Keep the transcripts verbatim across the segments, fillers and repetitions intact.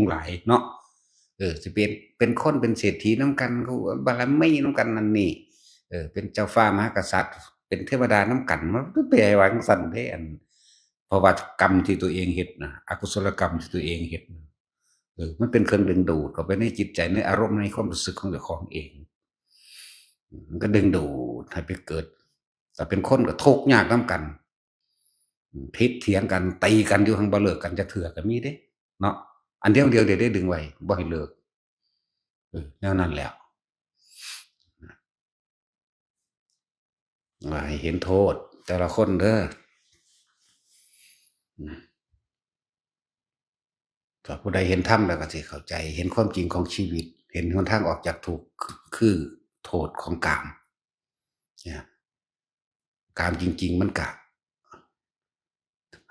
งหลายเนาะ เออ สิเป็น เป็นคนเป็นเศรษฐีนำกัน เขาบารมีนำกันนั่นนี่ เออ เป็นเจ้าฟ้ามหากษัตริย์ เป็นเทวดานำกัน มันไปให้ว่าจั่งซั้นเด้ อัน เพราะว่ากรรมที่ตัวเองเฮ็ดนะ อกุศลกรรมที่ตัวเองเฮ็ดนะ เออ มันเป็นเครื่องดึงดูดเข้าไปในจิตใจ ในอารมณ์ ในความรู้สึกของเจ้าของเอง มันก็ดึงดูดให้ไปเกิด แต่เป็นคนก็ทุกข์ยากนำกัน อืม ผิดเถียงกัน ตีกันอยู่ หั้งบ่เลิกกันจักเทื่อก็มีเด้ เนาะ อันเดียวเดียวเดี๋ยวได้ดึงไว้ บ่ให้เลิก เออ แนวนั้นแหละ ให้เห็นโทษแต่ละคนเด้อ อืม ถ้าผู้ใดเห็นธรรมแล้วก็สิเข้าใจ เห็นความจริงของชีวิต เห็นหนทางออกจากทุกข์ คือ คือโทษของกาม เนี่ย กามจริงๆ มันกะ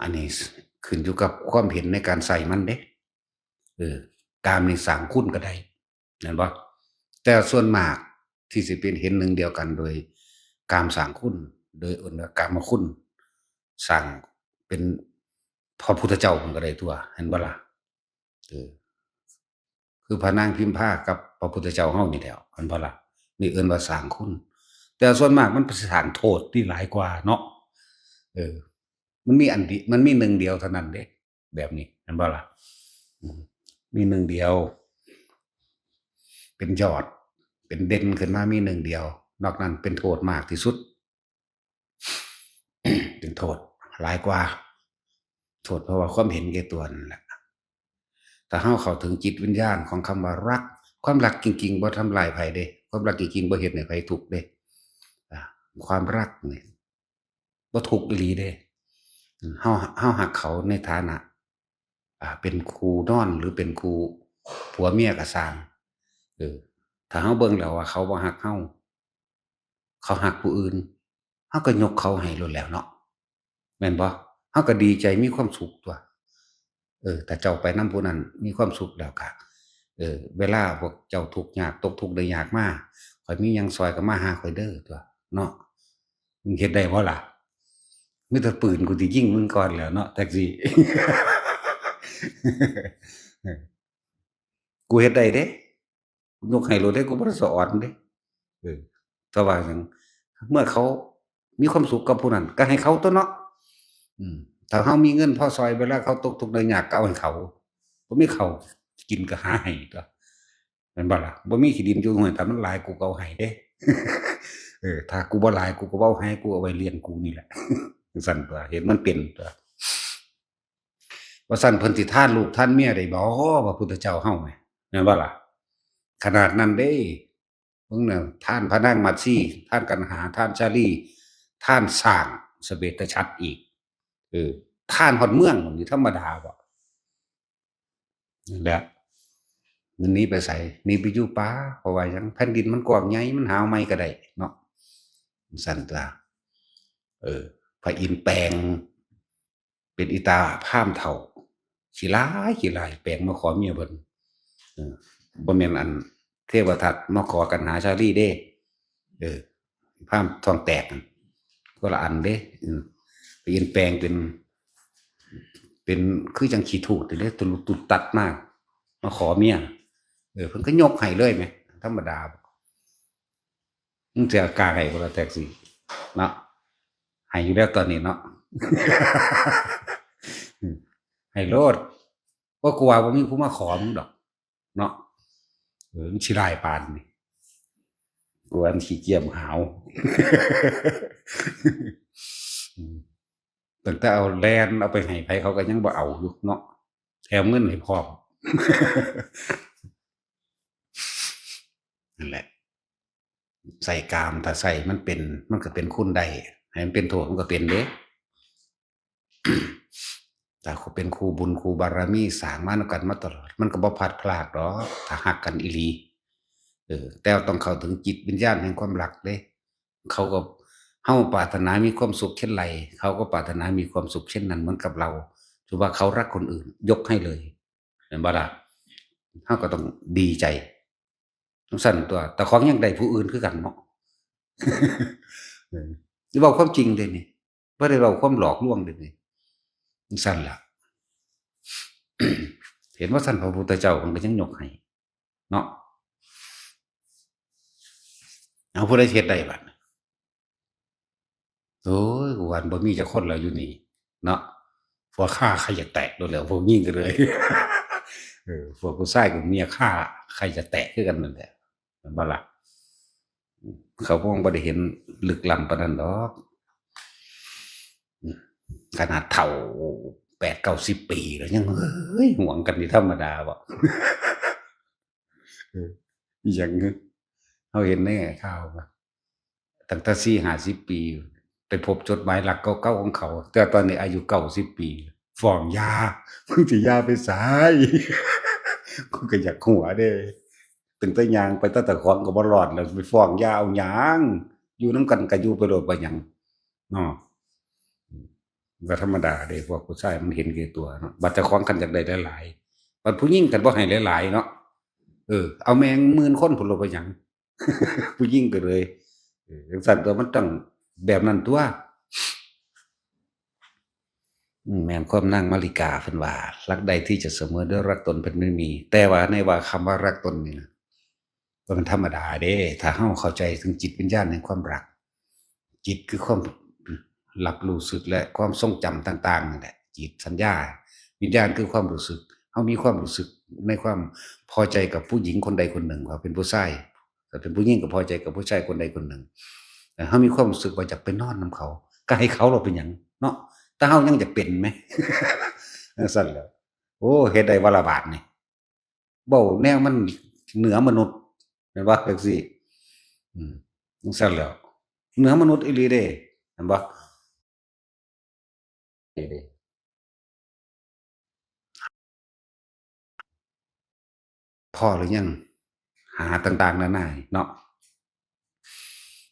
อันนี้ขึ้นอยู่กับความเห็นในการใช้มันเด้ เออ กามนี่สร้างคุณก็ได้ แม่นบ่ แต่ส่วนมากที่สิเป็นเห็นหนึ่งเดียวกันโดยกามสร้างคุณ โดยเอิ้นว่ากามคุณ สร้างเป็นพระพุทธเจ้าเพิ่นก็ได้ตัว เห็นบ่ล่ะ เออ คือพระนางพิมพากับพระพุทธเจ้าเฮานี่แหล้ว เห็นบ่ล่ะ นี่เอิ้นว่าสร้างคุณ แต่ส่วนมากมันไปสร้างโทษที่หลายกว่าเนาะ เออ มันมีอันเดียว มันมีหนึ่งเดียวเท่านั้นเด้ แบบนี้ เห็นบ่ล่ะ อืม มีหนึ่งเดียว เป็นยอด เป็นเด่นขึ้นมามีหนึ่งเดียว นอกนั้นเป็นโทษมากที่สุด เป็นโทษหลายกว่า โทษเพราะว่าความเห็นแก่ตัวนั่นแหละ ถ้าเฮาเข้าถึงจิตวิญญาณของคำว่ารัก ความรักจริงๆ บ่ทำลายไผเด้ ความรักจริงๆ บ่เฮ็ดให้ไผทุกข์เด้ อ่า ความรักนี่บ่ทุกข์อีหลีเด้ อืม เฮา เฮาฮักเขาในฐานะ อ่า เป็นคู่นอนหรือเป็นคู่ผัวเมียก็ซ่าง เออ ถ้าเฮาเบิ่งแล้วว่าเขาบ่ฮักเฮา เขาฮักผู้อื่น เฮาก็ยกเขาให้โลดแหล้วเนาะ แม่นบ่ เฮาก็ดีใจมีความสุขตั๊ว เออ ถ้าเจ้าไปนำผู้นั้นมีความสุขแล้วก็ เออ เวลาพวกเจ้าทุกข์ยาก ตกทุกข์ได้ยากมา ข้อยมีหยังซ่อยก็มาหาข้อยเด้อตั๊ว เนาะ มึงเฮ็ดได้บ่ล่ะ มีแต่ปืนกูสิยิงมึงก่อนแหล้วเนาะ แท็กซี่ กูเฮ็ดได้เด้ ยกให้โลดเด้ กูบ่ได้สะออนเด้ เออ แต่ว่าหยัง เมื่อเขามีความสุขกับผู้นั้น ก็ให้เขาตั๊วเนาะ อืม ถ้าเฮามีเงินพอซ่อย เวลาเขาตกทุกข์ได้ยากก็เอาให้เขา บ่มีข้าวกินก็หาให้ตั๊ว แม่นบ่ล่ะ บ่มีขี้ดินอยู่ห้วย ถ้ามันหลายกูก็เอาให้เด้ เออ ถ้ากูบ่หลายกูก็บ่เอาให้ กูเอาไว้เลี้ยงกูนี่แหละ จั่งซั้นตั๊ว เห็นมันเป็นตั๊ว ว่าซั่นเพิ่นสิทานลูกทานเมียได้บ่ พระพุทธเจ้าเฮาแหม แม่นบ่ล่ะ ขนาดนั้นเด้ เบิ่งน่ะ ทานพระนางมัตสี ทานกันหา ทานชาลี ทานช้างสเวตฉัตรอีก เออ ทานฮอดเมืองนี่ธรรมดาบ่ นั่นแหละ มันหนีไปไส หนีไปอยู่ป่า เพราะว่าหยัง แผ่นดินมันกว้างใหญ่ มันหาเอาใหม่ก็ได้เนาะ จั่งซั้นตั๊ว เออ พระอินทร์แปลง เป็นอีตาพราหมณ์เฒ่า ขี้ร้าย ขี้ร้าย แปลงมาขอเมียเพิ่น เออ บ่แม่นอันเทวทัตมาขอกันหาชาลีเด้ เออ พราหมณ์ท้องแตกนั่น คนละอันเด้ อืม เปลี่ยนแปลงเป็น เป็นคือจั่งขี้ถูดนี่เด้ ตุลุตุดตัดมา มาขอเมีย เออ เพิ่นก็ยกให้เลยแหม ธรรมดา มึงสิกล้าให้บ่ล่ะแท็กซี่ เนาะ ให้อยู่แล้วตอนนี้เนาะ อืม ให้โลด บ่กลัวบ่มีผู้มาขอมึงดอก เนาะ เออ มันสิร้ายปานนี้ กลัวมันขี้เกียจหาว อืม ตั้งแต่เอาแลนเอาไปให้ไผเขาก็ยังบ่เอาอยู่เนาะ แถมเงินให้พร้อม นั่นแหละ ใส่กาม ถ้าใส่มันเป็น มันก็เป็นคุณได้ ให้มันเป็นโทษมันก็เป็นเด้ ถ้าเป็นคู่บุญคู่บารมีสร้างมานำกันมาตลอด มันก็บ่พลัดพรากดอก ถ้าฮักกันอีหลี เออ แต่ต้องเข้าถึงจิตวิญญาณแห่งความรักเด้ เขาก็ เฮาปรารถนามีความสุขเช่นไร เขาก็ปรารถนามีความสุขเช่นนั้นเหมือนกับเรา ถือว่าเขารักคนอื่น ยกให้เลย แม่นบ่ล่ะ เฮาก็ต้องดีใจ จั่งซั้นตั๊ว แต่ของยังได้ผู้อื่นคือกันเนาะ เออ นี่เว้าความจริงเด้นี่ บ่ได้เว้าความหลอกลวงเด้นี่ จั่งซั้นล่ะ เห็นว่าซั่นพระพุทธเจ้าเพิ่นก็ยังยกให้เนาะ เอาผู้ใดเฮ็ดได้บัด โอ้ย กูว่าบ่มีจักคนแล้วอยู่นี่เนาะ พวกข้าใครอยากแตะโลดแล้ว พวกยิงก็เลย เออ พวกผู้ชายกับเมียข้าใครจะแตะคือกันนั่นแหละ แม่นบ่ล่ะ เขาคงบ่ได้เห็นลึกล้ำปานนั้นดอก ขนาดเฒ่าแปดเก้าสิบปีแล้วยัง เฮ้ย หวงกันนี่ธรรมดาบ่ เออ อีหยัง เฮาเห็นในข่าวว่า ตั้งแต่สี่ห้าสิบปี ไปพบจดหมายรักเก่าๆของเขา แต่ตอนนี้อายุเก้าสิบปี ฟ้องหย่า มึงสิหย่าไปไส กูก็อยากหัวเด้ ตั้งแต่ย่างไปตั้งแต่ของก็บ่รอดแล้ว ไปฟ้องหย่าเอาหยัง อยู่นำกันก็อยู่ไปโลด บ่หยังเนาะ ก็ธรรมดาเด้ พวกผู้ชายมันเห็นแก่ตัวเนาะ บัดเจ้าของคันอยากได้หลายๆ บัดผู้หญิงคันบ่ให้หลายๆเนาะ เออ เอาแม่งหมื่นคนพุ้นโลด บ่หยัง ผู้หญิงก็เลย เออ จังซั่นตัวมันต้องแบบนั้นตัว อืม แม่นความนางมาริกาเพิ่นว่า รักใดที่จะเสมอด้วยรักตนเป็นไม่มี แต่ว่าในว่าคำว่ารักตนนี่นะ ก็มันธรรมดาเด้ ถ้าเฮาเข้าใจถึงจิตวิญญาณแห่งความรัก จิตคือความรับรู้สึกและความทรงจำต่างๆนั่นแหละ จิตสัญญา วิญญาณคือความรู้สึก เฮามีความรู้สึกในความพอใจกับผู้หญิงคนใดคนหนึ่ง ว่าเป็นผู้ชาย ถ้าเป็นผู้หญิงก็พอใจกับผู้ชายคนใดคนหนึ่ง แต่เฮามีความรู้สึกว่าอยากไปนอนนำเขา ก็ให้เขาโลด เป็นหยังเนาะ แต่เฮายังอยากเป็นแหม จังซั่นแหละ โอ้ เฮ็ดได้บ่ละบาดนี่ เว้าแนวมันเหนือมนุษย์ แม่นบ่ จังซี่ อืม จังซั่นแหล้ว เหนือมนุษย์อีหลีเด้ แม่นบ่ นี่เด้ พอหรือยัง หาต่างๆนานาเนาะ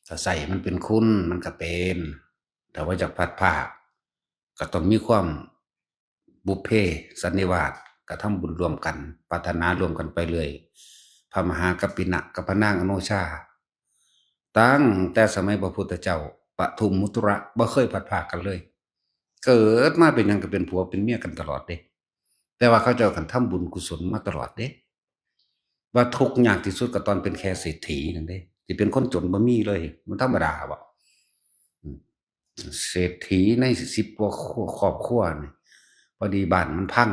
ถ้าใส่มันเป็นคุณ มันก็เป็น แต่ว่าอยากพลัดพราก ก็ต้องมีความบุพเพสันนิวาส ก็ทำบุญร่วมกัน ปรารถนาร่วมกันไปเลย พระมหากัปปินะกับพระนางอโนชา ตั้งแต่สมัยพระพุทธเจ้าปทุมมุตระ บ่เคยพลัดพรากกันเลย เกิดมาเป็นหยังก็เป็นผัวเป็นเมียกันตลอดเด้ แต่ว่าเขาเจ้ากันทำบุญกุศลมาตลอดเด้ ว่าทุกข์ยากที่สุดก็ตอนเป็นแค่เศรษฐีนั่นเด้ ที่เป็นคนจนบ่มีเลย มันธรรมดาบ่ อืม เศรษฐีในสิบกว่าครอบครัวนี่ พอดีบ้านมันพัง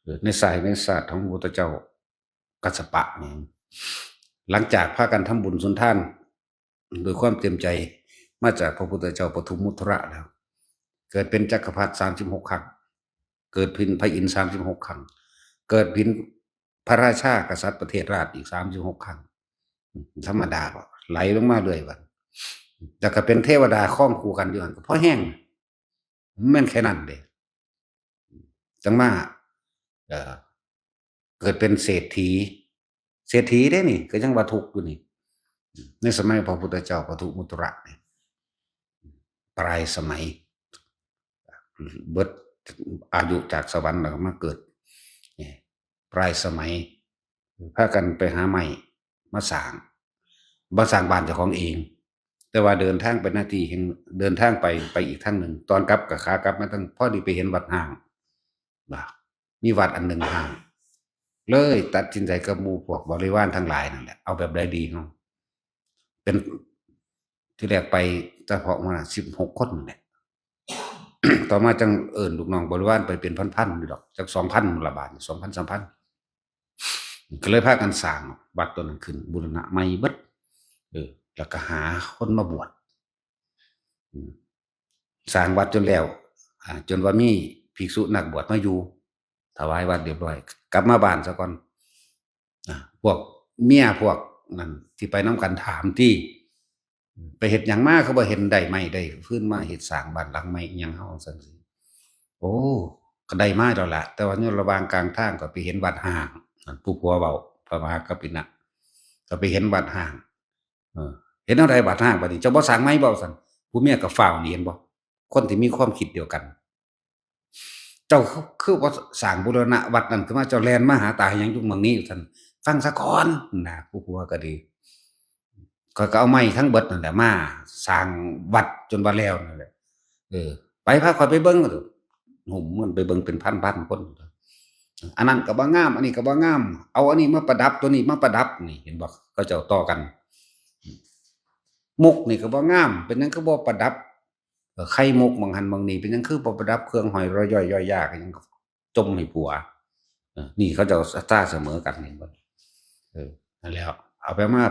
เกิดในสายในศาสตร์ของพระพุทธเจ้ากัสสปะนี่ หลังจากพากันทำบุญสุนทาน โดยความเต็มใจ มาจากพระพุทธเจ้าปทุมมุตระแล้ว เกิดเป็นจักรพรรดิสามสิบหกครั้ง เกิดเป็นพระอินทร์สามสิบหกครั้ง เกิดเป็นพระราชากษัตริย์ประเทศราชอีกสามสิบหกครั้ง ธรรมดาบ่ ไหลลงมาเรื่อยบัด แล้วก็เป็นเทวดาครองคู่กันอยู่หั่นก็พอแฮง แม่นแค่นั้นเด้ จังมา เอ่อ เกิดเป็นเศรษฐี เศรษฐีเด้นี่ ก็ยังว่าทุกข์อยู่นี่ ในสมัยพระพุทธเจ้าปทุมมุตระนี่ ปลายสมัย เบิดอายุจากสวรรค์แล้วก็มาเกิด นี่ ปลายสมัย พากันไปหาไม้มาสร้าง บ่สร้างบ้านเจ้าของเอง แต่ว่าเดินทางไปหน้าที่แห่ง เดินทางไป ไปอีกทางหนึ่ง ตอนกลับก็ขากลับมาทาง พอดีไปเห็นวัดร้าง ว่ามีวัดอันหนึ่งร้าง เลยตัดสินใจกับหมู่พวกบริวารทั้งหลายนั่นแหละ เอาแบบใดดีเฮา เป็น ที่แรกไปเฉพาะหัวหน้าสิบหกคนนั่นแหละ ต่อมาจังเอิ้นลูกน้องบริวารไปเป็นพันๆอยู่ดอก จักสองพันละบาด สองพัน สามพัน ก็เลยพากันสร้างวัดตัวนั้นขึ้น บูรณะใหม่เบิด เออ แล้วก็หาคนมาบวช อืม สร้างวัดจนแล้ว อ่า จนว่ามีภิกษุนักบวชมาอยู่ ถวายวัดเรียบร้อย กลับมาบ้านซะก่อน อ่า พวกเมียพวกนั่นที่ไปนำกันถามติ ไปเฮ็ดหยังมา คือบ่เห็นได้ไม้ได้ฟืนมาเฮ็ดสร้างบ้านหลังใหม่อิหยังเฮา ซั่นสิ โอ้ ก็ได้มาแล้วล่ะ แต่ว่าในระหว่างกลางทางก็ไปเห็นวัดร้าง นั่นผู้ผัวเว้า พระมหากัปปินะ ก็ไปเห็นวัดร้าง เออ เห็นแนวใดวัดร้างบัดนี้ เจ้าบ่สร้างใหม่บ่ ซั่น ผู้เมียก็ฟ้าวหนี เห็นบ่ คนที่มีความคิดเดียวกัน เจ้าคือ คือบ่สร้างบูรณะวัดนั่นขึ้นมา เจ้าแล่นมาหาตาหยังอยู่หม่องนี้ ซั่น ฟังซะก่อนนะ ผู้ผัวก็ดี ข้อยก็เอาไม้ทั้งเบิดนั่นแหละมาสร้างวัดจนว่าแล้วนั่นแหละ เออ ไปพาข้อยไปเบิ่ง โอ้โห มันไปเบิ่งเป็นพันๆคน อันนั้นก็บ่งาม อันนี้ก็บ่งาม เอาอันนี้มาประดับ ตัวนี้มาประดับ นี่เห็นบ่ เขาเจ้าต่อกัน มุกนี่ก็บ่งาม เป็นหยังคือบ่ประดับ เออ ไข่มุกหม่องหั่นหม่องนี่ เป็นหยังคือบ่ประดับเครื่องห้อยร้อยย่อยย่อยยาก หยังจมให้ผัว เออ นี่เขาเจ้าศรัทธาเสมอกัน เห็นบ่ เออ นั่นแหละ เอาไปมา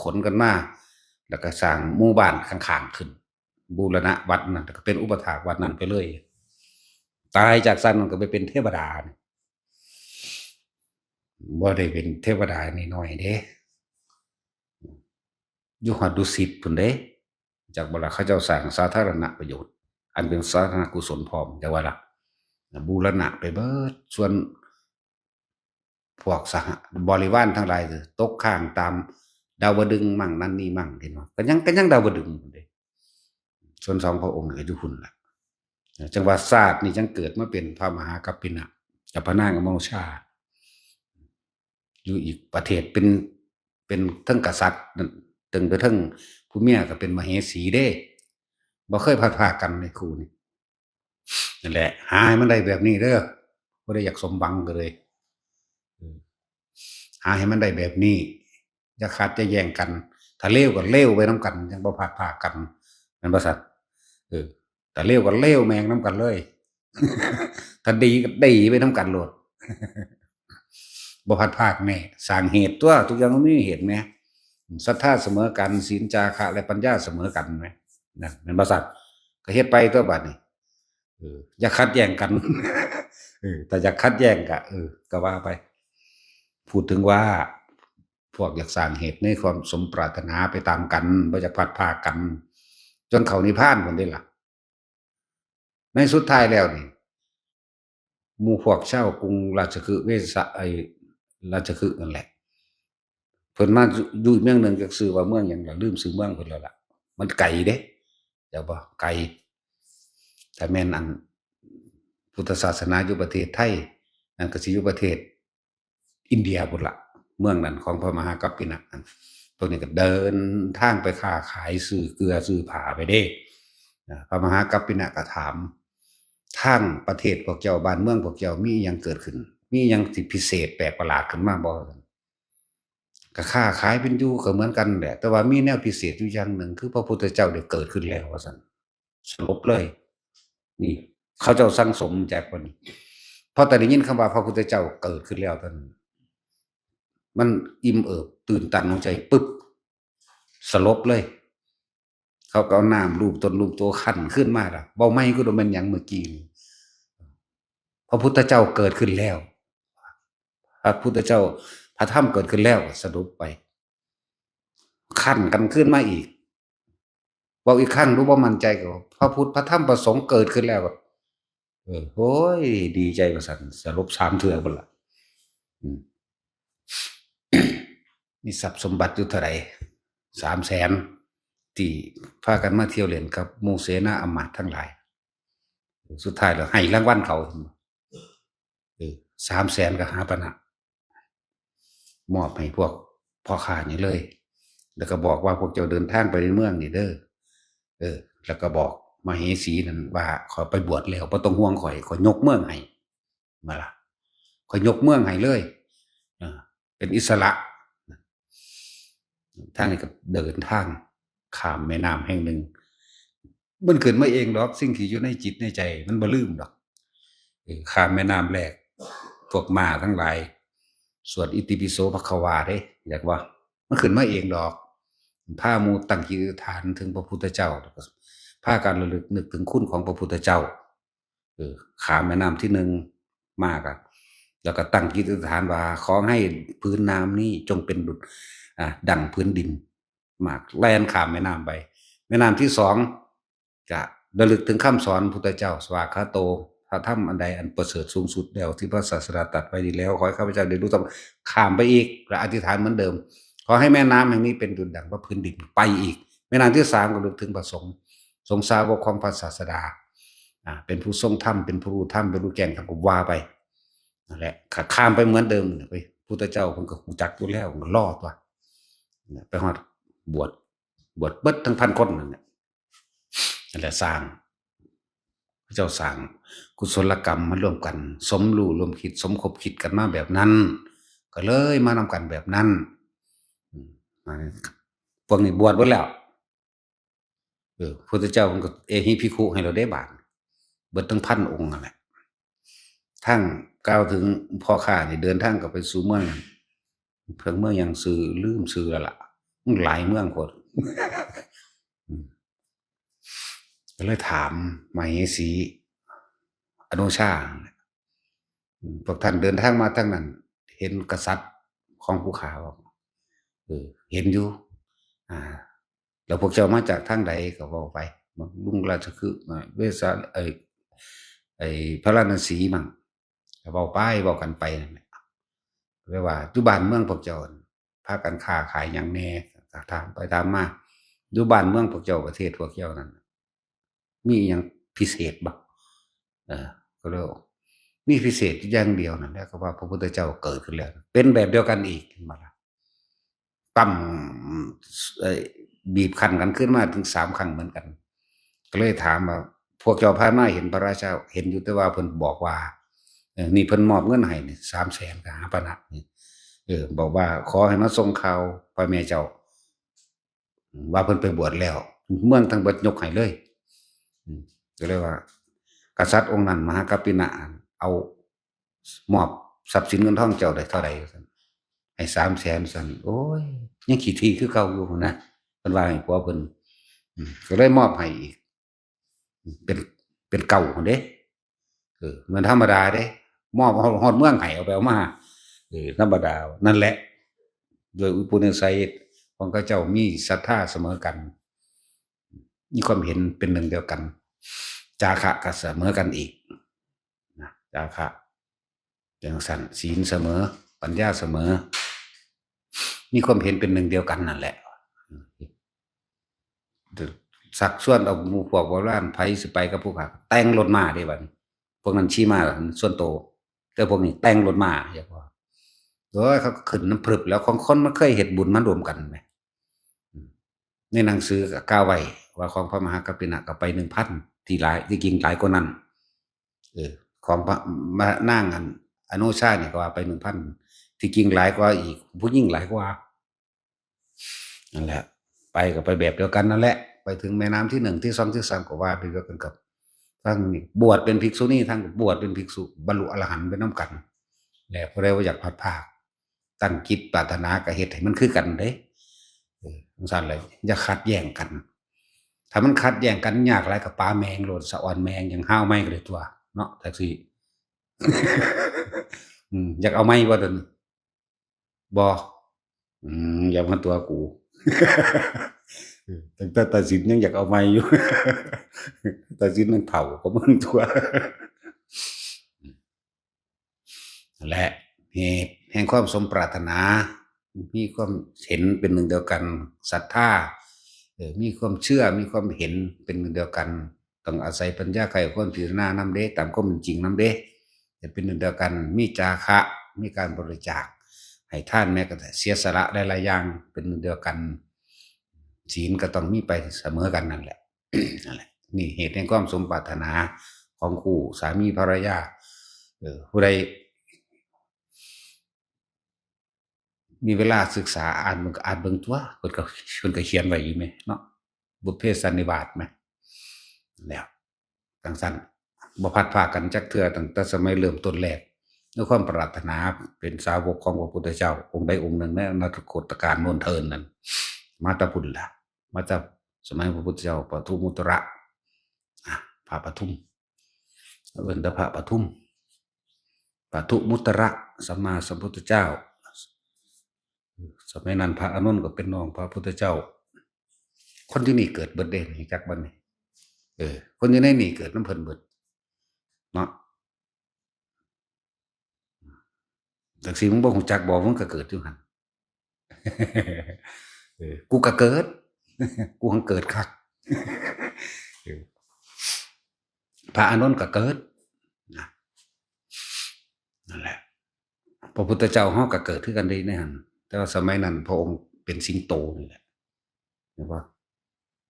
ขนกันมา แล้วก็สร้างหมู่บ้านข้างๆขึ้น บูรณะวัดนั่น แล้วก็เป็นอุปถากวัดนั่นไปเลย ตายจากซั่นนั่นก็ไปเป็นเทวดานี่ บ่ได้เป็นเทวดาน้อยๆเด้ อยู่ฮอดดุสิตพุ้นเด้ จักบ่ล่ะ เขาเจ้าสร้างสาธารณประโยชน์ อันเป็นสาธารณกุศลพร้อม จักว่าล่ะ บูรณะไปเบิด ส่วนพวกสหบริวารทั้งหลาย ตกค้างตามดาวดึงส์มั่งนั่นนี่มั่ง เห็นบ่ ก็ยัง ก็ยังดาวดึงส์พุ้นเด้ ส่วนสองพระองค์ก็อยู่พุ้นล่ะ จังว่าชาตินี่จังเกิดมาเป็นพระมหากัปปินะ กับพระนางอมรชา อยู่อีกประเทศ เป็น เป็นเทิงกษัตริย์นั่น เทิงไปเทิงผู้เมียก็เป็นมเหสีเด้ บ่เคยพลัดพรากกันในคู่นี่ นั่นแหละ หาให้มันได้แบบนี้เด้อ ผู้ใดอยากสมหวังก็เลย เออ หาให้มันได้แบบนี้ อย่าขัดอย่าแย่งกัน ถ้าเลวก็เลวไปนำกัน จั่งบ่พลัดพรากกัน แม่นบ่ซั่น เออ ถ้าเลวก็เลวแม่งนำกันเลย ถ้าดีก็ดีไปนำกันโลด บ่พลัดพรากแน่ สร้างเหตุตั๊ว ทุกอย่างมันมีเหตุแหม ศรัทธาเสมอกัน ศีล จาคะ และปัญญาเสมอกันแหม นะ แม่นบ่ซั่น ก็เฮ็ดไปตั๊วบัดนี้ เออ อย่าขัดแย่งกัน เออ ถ้าอยากขัดแย่งก็ เออ ก็ว่าไป พูดถึงว่า พวกอยากสร้างเหตุในความสมปรารถนาไปตามกัน บ่อยากพลัดพรากกัน จนเข้านิพพานพุ้นเด้ล่ะ ในสุดท้ายแล้วนี่ หมู่พวกชาวกรุงราชคฤห์ เวสสะ ไอ้ ราชคฤห์นั่นแหละ เพิ่นมาอยู่ อยู่เมืองหนึ่ง จักชื่อว่าเมืองหยังล่ะ ลืมชื่อเมืองเพิ่นแล้วล่ะ มันไกลเด้ เจ้าบ่ ไกล ถ้าแม่นอันพุทธศาสนาอยู่ประเทศไทย นั่นก็สิอยู่ประเทศอินเดียพุ้นล่ะ เมืองนั้นของพระมหากัปปินะนั่น พวกนี้ก็เดินทางไปค้าขาย ซื้อเกลือซื้อผ้าไปเด้ อ่า พระมหากัปปินะก็ถาม ทางประเทศพวกเจ้า บ้านเมืองพวกเจ้ามีอิหยังเกิดขึ้น มีอิหยังที่พิเศษแปลกประหลาดขึ้นมาบ่ ก็ค้าขายเป็นอยู่ก็เหมือนกันแหละ แต่ว่ามีแนวพิเศษอยู่อย่างหนึ่ง คือพระพุทธเจ้าได้เกิดขึ้นแล้ว ว่าซั่น สลบเลย นี่ เขาเจ้าสั่งสมจากคน พอแต่ได้ยินคำว่าพระพุทธเจ้าเกิดขึ้นแล้วเท่านั้น มันอิ่มเอิบตื่นตันหัวใจปึ๊บ สลบเลย เขาก็เอาน้ำลูบตนลูบตัว คั้นขึ้นมาล่ะ เว้าใหม่คือบ่แม่นหยังเมื่อกี้นี่ พระพุทธเจ้าเกิดขึ้นแล้ว พระพุทธเจ้า พระธรรมเกิดขึ้นแล้ว สลบไป คั้นกันขึ้นมาอีก เว้าอีกครั้งดู บ่มั่นใจก็ พระพุทธ พระธรรม พระสงฆ์เกิดขึ้นแล้ว เออ โอ้ย ดีใจว่าซั่น สลบสามเทื่อพุ้นล่ะ อืม มีทรัพย์สมบัติอยู่เท่าใด สามแสน ที่พากันมาเที่ยวเล่นกับหมู่เสนาอำมาตย์ทั้งหลาย สุดท้ายแล้วให้รางวัลเขา เออ สามแสนก็หาปะนะ มอบให้พวกพ่อค้านี่เลย แล้วก็บอกว่าพวกเจ้าเดินทางไปในเมืองนี่เด้อ เออ แล้วก็บอกมเหสีนั่นว่า ข้อยไปบวชแล้ว บ่ต้องห่วงข้อย ข้อยยกเมืองให้ มาล่ะ ข้อยยกเมืองให้เลย เออ เป็นอิสระ ทางนี้ก็เดินทางข้ามแม่น้ำแห่งหนึ่ง มันขึ้นมาเองดอก สิ่งที่อยู่ในจิตในใจ มันบ่ลืมดอก เออ ข้ามแม่น้ำแรก พวกม้าทั้งหลาย สวดอิติปิโสภควาเด้ อยากว่า มันขึ้นมาเองดอก พาหมู่ตั้งจิตอธิษฐานถึงพระพุทธเจ้า แล้วก็พากันระลึกนึกถึงคุณของพระพุทธเจ้า เออ ข้ามแม่น้ำที่หนึ่งมาก็ แล้วก็ตั้งจิตอธิษฐานว่า ขอให้ผืนน้ำนี้จงเป็นดุจ อ่า ดั่งผืนดิน มากแล่นข้ามแม่น้ำไป แม่น้ำที่สอง ก็ระลึกถึงคำสอนพุทธเจ้า สวากขาโต พระธรรมอันใดอันประเสริฐสูงสุดแล้ว ที่พระศาสดาตรัสไว้ดีแล้ว ขอให้ข้าพเจ้าได้รู้ธรรม ข้ามไปอีก และอธิษฐานเหมือนเดิม ขอให้แม่น้ำแห่งนี้เป็นดุจดั่งพระพื้นดิน ไปอีก แม่น้ำที่สามก็ระลึกถึงพระสงฆ์ สงฆ์สาวกของพระศาสดา อ่า เป็นผู้ทรงธรรม เป็นผู้รู้ธรรม เป็นผู้แจ้งธรรม ก็ว่าไป นั่นแหละ ข้ามไปเหมือนเดิมเนี่ย พุทธเจ้าเพิ่นก็ฮู้จักอยู่แล้ว มันรอดว่ะ เนี่ย ไปฮอดบวช บวชเบิดทั้งพันคนนั่นแหละ นั่นแหละสร้าง พระเจ้าสร้างกุศลกรรมมาร่วมกัน สมรู้ร่วมคิด สมคบคิดกันมาแบบนั้น ก็เลยมานำกันแบบนั้น อืม พวกนี้บวชเบิดแล้ว เออ พุทธเจ้ามันก็เอหิภิกขุให้เราได้บาท เบิดทั้งพันองค์นั่นแหละ ทั้งกล่าวถึงพ่อข้านี่เดินทางก็ไปสู่เมือง เพิ่งเมืองยังซื้อ ลืมซื้อแล้วล่ะ มันหลายเมืองโพด อืม ก็เลยถามมเหสี อโนชา อืม พวกท่านเดินทางมาทางนั้น เห็นกษัตริย์ของผู้ข้าบ่ เออ เห็นอยู่ อ่า แล้วพวกเจ้ามาจากทางใดก็เว้าไป ลุงราชคฤห์ อ่า เวสา ไอ้ ไอ้พาราณสีมั่ง ก็เว้าไป เว้ากันไปนั่นแหละ เรียกว่าอยู่บ้านเมืองพวกเจ้า พากันค้าขายหยังแน่ ก็ถามไปถามมา อยู่บ้านเมืองพวกเจ้า ประเทศพวกเจ้านั่น มีหยังพิเศษบ่ เออ ก็เลย มีพิเศษอย่างเดียวนั่นแหละ ก็ว่าพระพุทธเจ้าเกิดขึ้นแล้ว เป็นแบบเดียวกันอีก เห็นบ่ล่ะ ตั้ม เอ่อ บีบคั้นกันขึ้นมาถึงสามครั้งเหมือนกัน ก็เลยถามว่า พวกเจ้าผ่านมาเห็นพระราชา เห็นอยู่ แต่ว่าเพิ่นบอกว่า เอ่อ นี่เพิ่นมอบเงินให้นี่ สามแสน กหาปณะนี่ เออ บอกว่าขอให้มาส่งข่าวพระแม่เจ้า ว่าเพิ่นไปบวชแล้ว เมืองทั้งเบิดยกให้เลย อืม ก็เลยว่า กษัตริย์องค์นั้น มหากัปปินะ เอา มอบทรัพย์สินเงินทองเจ้าได้เท่าใด ว่าซั่น ให้สามแสน ซั่น โอ้ย ยังขี้ถี่คือเก่าอยู่นะ เพิ่นว่าให้ผัวเพิ่น อืม ก็เลยมอบให้อีก เป็น เป็นเก้าหั้นเด้ เออ มันธรรมดาเด้ มอบฮอด ฮอดเมืองให้ เอาไปเอามา เออ ธรรมดา นั่นแหละ โดยอุปนิสัยของเขาเจ้ามีศรัทธาเสมอกัน มีความเห็นเป็นหนึ่งเดียวกัน จาคะก็เสมอกันอีก นะ จาคะ จังซั่น ศีลเสมอ ปัญญาเสมอ มีความเห็นเป็นหนึ่งเดียวกันนั่นแหละ ชักชวนเอาหมู่พวกโบราณ ไผสิไปกับผู้ข้า แต่งรถม้าเด้บัดนี้ พวกนั้นขี่ม้าส่วนโต แต่พวกนี้แต่งรถม้า เรียกว่า โอ้ย เขาก็ขึ้นนำพรึบแล้ว ของคนมันเคยเฮ็ดบุญมารวมกันแหม อืม ในหนังสือก็กล่าวไว้ว่าของพระมหากัปปินะก็ไปหนึ่งพัน ที่หลาย ที่จริงหลายกว่านั้น เออ ของพระ มะ นางอัน อโนชานี่ก็ว่าไปหนึ่งพัน ที่จริงหลายกว่าอีก ผู้หญิงหลายกว่า นั่นแหละ ไปก็ไปแบบเดียวกันนั่นแหละ ไปถึงแม่น้ำที่หนึ่ง ที่สอง ที่สาม ก็ว่าไปเดียวกันกับทั้งนี้ บวชเป็นภิกษุณี ทั้งบวชเป็นภิกษุ บรรลุอรหันต์ไปนำกัน และผู้ใดบ่อยากพลัดพราก ตั้งจิตปรารถนาก็เฮ็ดให้มันคือกันเด้ เออ จังซั่นแหละ อย่าขัดแย้งกัน ถ้ามันขัดแย้งกันยากหลายก็ปาแมงโลด สะออนแมง ยังห้าวไม้ก็ได้ตัว เนาะ จั่งซี้ อืม อยากเอาไม้บ่เดี๋ยวนี้ บ่ อืม อย่ามาตัวกู เออ ตั้งแต่ตัดสินยังอยากเอาไม้อยู่ ตัดสินยังเฒ่าก็มึงตัว และเหตุแห่งความสมปรารถนา มีความเห็นเป็นหนึ่งเดียวกัน ศรัทธา เอ่อ มีความเชื่อ มีความเห็นเป็นหนึ่งเดียวกัน ต้องอาศัยปัญญาไขควรพิจารณานำเด้ ตามความเป็นจริงนำเด้ จะเป็นหนึ่งเดียวกัน มีจาคะ มีการบริจาค ให้ทาน แม้กระทั่งเสียสละหลายๆอย่าง เป็นหนึ่งเดียวกัน ศีลก็ต้องมีไปเสมอกันนั่นแหละ นั่นแหละ นี่เหตุแห่งความสมปรารถนาของคู่สามีภรรยา เออ ผู้ใด มีเวลาศึกษาอ่านมันก็อ่านเบิ่งตัว เพิ่นก็ เพิ่นก็เขียนไว้อยู่แหมเนาะ บุพเพสันนิวาสแหม แล้ว จั่งซั่น บ่พลัดพรากกันจักเทื่อ ตั้งแต่สมัยเริ่มต้นแรก ด้วยความปรารถนาเป็นสาวกของพระพุทธเจ้า องค์ใดองค์หนึ่งในอนาคตกาลโน้นเทินนั้น มาแต่พุ้นล่ะ มาแต่สมัยพระพุทธเจ้าปทุมมุตตระ อ่ะ พระปทุม เอิ้นแต่พระปทุม ปทุมมุตตระสัมมาสัมพุทธเจ้า สมัยนั้นพระอานนท์ก็เป็นน้องพระพุทธเจ้า คนอยู่นี่เกิดเบิดเด้ จักบัดนี้ เออ คนอยู่ในนี่เกิดนำเพิ่นเบิด เนาะ จั่งซี้มึงบ่ฮู้จักบ่ มึงก็เกิดอยู่หั่น เออ กูก็เกิด กูหังเกิดคัก เออ พระอานนท์ก็เกิด นะ นั่นแหละ พระพุทธเจ้าเฮาก็เกิดคือกันเด้ในหั่น แต่ว่าสมัยนั้นพระองค์เป็นสิงโตนี่แหละ เห็นบ่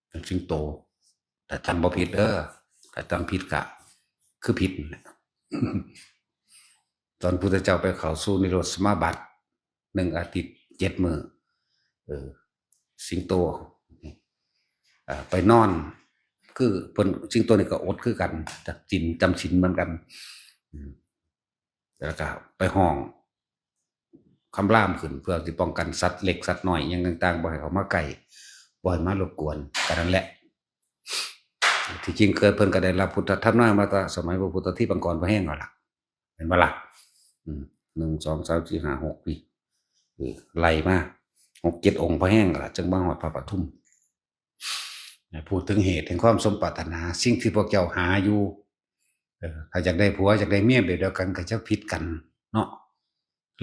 เป็นสิงโต ถ้าจำบ่ผิดเด้อ ถ้าจำผิดก็ คือผิดนั่นแหละ ตอนพุทธเจ้าไปเข้าสู่นิโรธสมาบัติ หนึ่งอาทิตย์เจ็ดมื้อ เออ สิงโต อ่า ไปนอน คือเพิ่น สิงโตนี่ก็อดคือกัน จำศีล จำศีลเหมือนกัน อืม แล้วก็ไปฮ้องคำรามขึ้น เพื่อสิป้องกันสัตว์เล็กสัตว์น้อยอิหยังต่างๆ บ่ให้เข้ามาใกล้ บ่ให้มารบกวน ก็นั่นแหละ ที่จริงเคยเพิ่นก็ได้รับพุทธธรรมมาตั้งแต่สมัยพระพุทธที่ปางก่อนพอแฮงแล้วล่ะ เห็นบ่ล่ะ อืม หนึ่ง สอง สาม สี่ ห้า หก ปี เออ ไล่มา หกเจ็ดองค์พอแฮงแล้วล่ะ จั่งมาฮอดพระปทุม พูดถึงเหตุแห่งความสมปรารถนา สิ่งที่พวกเจ้าหาอยู่ เออ ถ้าอยากได้ผัว อยากได้เมียแบบเดียวกัน ก็จะผิดกันเนาะ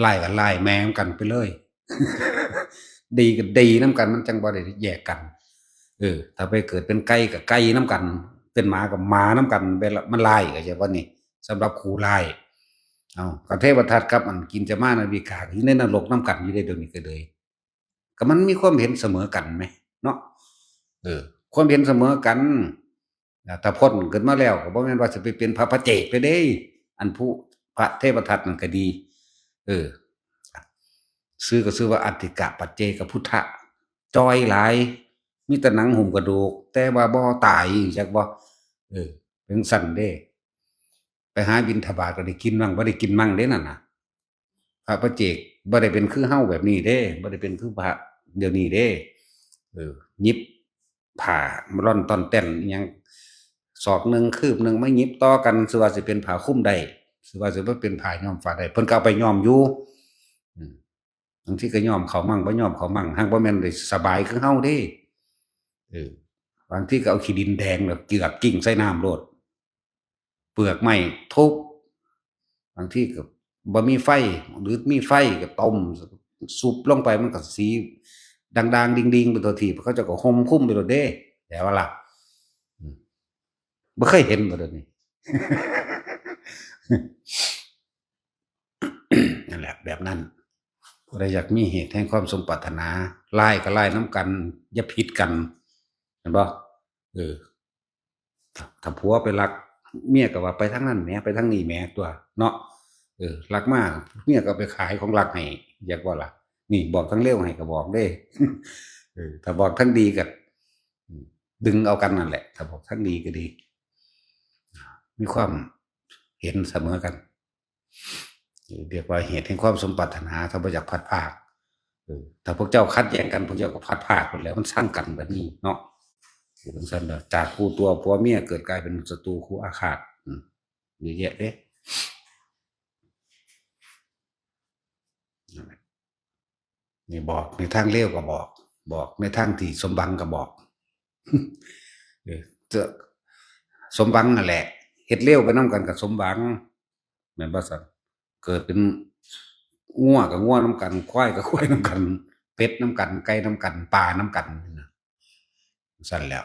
ไล่ก็ไล่แม่งกันไปเลย ดีก็ดีนำกัน มันจั่งบ่ได้แยกกัน เออ ถ้าไปเกิดเป็นไก่ก็ไก่นำกัน เป็นหมาก็หมานำกัน เวลามันไล่ก็จะว่านี่ สำหรับคู่ไล่ เอา ก็เทวทัตกับอันกินจามานาวิกาก็อยู่ในนรกนำกันอยู่ได้ เดี๋ยวนี้ก็เลย ก็มันมีความเห็นเสมอกันไหมเนาะ เออ ความเห็นเสมอกัน อ่า ถ้าพ้นขึ้นมาแล้วก็บ่แม่นว่าสิไปเป็นพระปัจเจกเลยเด้ อันผู้พระเทวทัตนั่นก็ดี เออ ชื่อก็ชื่อว่าอัฏฐิกะปัจเจกพุทธะ จ่อยหลาย มีแต่หนังหุ้มกระดูก แต่ว่าบ่ตาย จักบ่ เออ เป็นซั่นเด้ ไปหาบิณฑบาตก็ได้กินมั่ง บ่ได้กินมั่งเด้นั่นน่ะ พระปัจเจกบ่ได้เป็นคือเฮาแบบนี้เด้ บ่ได้เป็นคือพระเดี๋ยวนี้เด้ เออ หยิบผ้ามาร่อนต่อนแต้นอิหยัง ศอกหนึ่งคืบหนึ่งมาหยิบต่อกัน ซื่อว่าสิเป็นผ้าคลุมได้ ซื่อว่าสิบ่เป็นผ้าย้อมฝาดได้ เพิ่นก็เอาไปย้อมอยู่ อืม บางทีก็ย้อมเข้ามั่ง บ่ย้อมเข้ามั่ง หากบ่แม่นได้สบายคือเฮาเด้ เออ บางทีก็เอาขี้ดินแดงแล้วเกือกกิ้งใส่น้ำโลด เปลือกไม้ทุบ บางทีก็บ่มีไฟ หรือมีไฟก็ต้ม สุบลงไปมันก็สีด่างๆ ดิ่งๆ ไปทั่วทีป เขาเจ้าก็ห่มคลุมไปโลดเด้ แต่ว่าล่ะ อืม บ่เคยเห็นบ่เดี๋ยวนี้ นั่นแหละ แบบนั้น ผู้ใดอยากมีเหตุแห่งความสมปรารถนา ไล่ก็ไล่นำกัน อย่าผิดกัน เห็นบ่ เออ ถ้า ถ้าผัวไปลัก เมียก็ว่าไปทางนั้นแหม ไปทางนี้แหมตัวเนาะ เออ ลักมา เมียก็เอาไปขายของลักให้ อยากว่าล่ะ นี่บอกทางเลวให้ก็บอกเด้ เออ ถ้าบอกทางดีก็ อืม ดึงเอากันนั่นแหละ ถ้าบอกทางดีก็ดี มีความเห็นเสมอกัน เรียกว่าเหตุแห่งความสมปรารถนา ถ้าบ่อยากพลัดพราก เออ ถ้าพวกเจ้าขัดแย้งกัน พวกเจ้าก็พลัดพรากหมดแล้ว มันชังกันแบบนี้เนาะ คือจั่งซั่นเด้อ จากคู่ตัวผัวเมียเกิดกลายเป็นศัตรูคู่อาฆาต อืม เยอะแยะเด้ นั่นแหละ นี่บอกในทางเลวก็บอก บอกในทางที่สมหวังก็บอก เออ จะสมหวังนั่นแหละ เฮ็ดเลวไปนำกันก็สมหวัง แม่นบ่ซั่น เกิดเป็นงัวก็งัวนำกัน ควายก็ควายนำกัน เป็ดนำกัน ไก่นำกัน ปลานำกัน ซั่นแหล้ว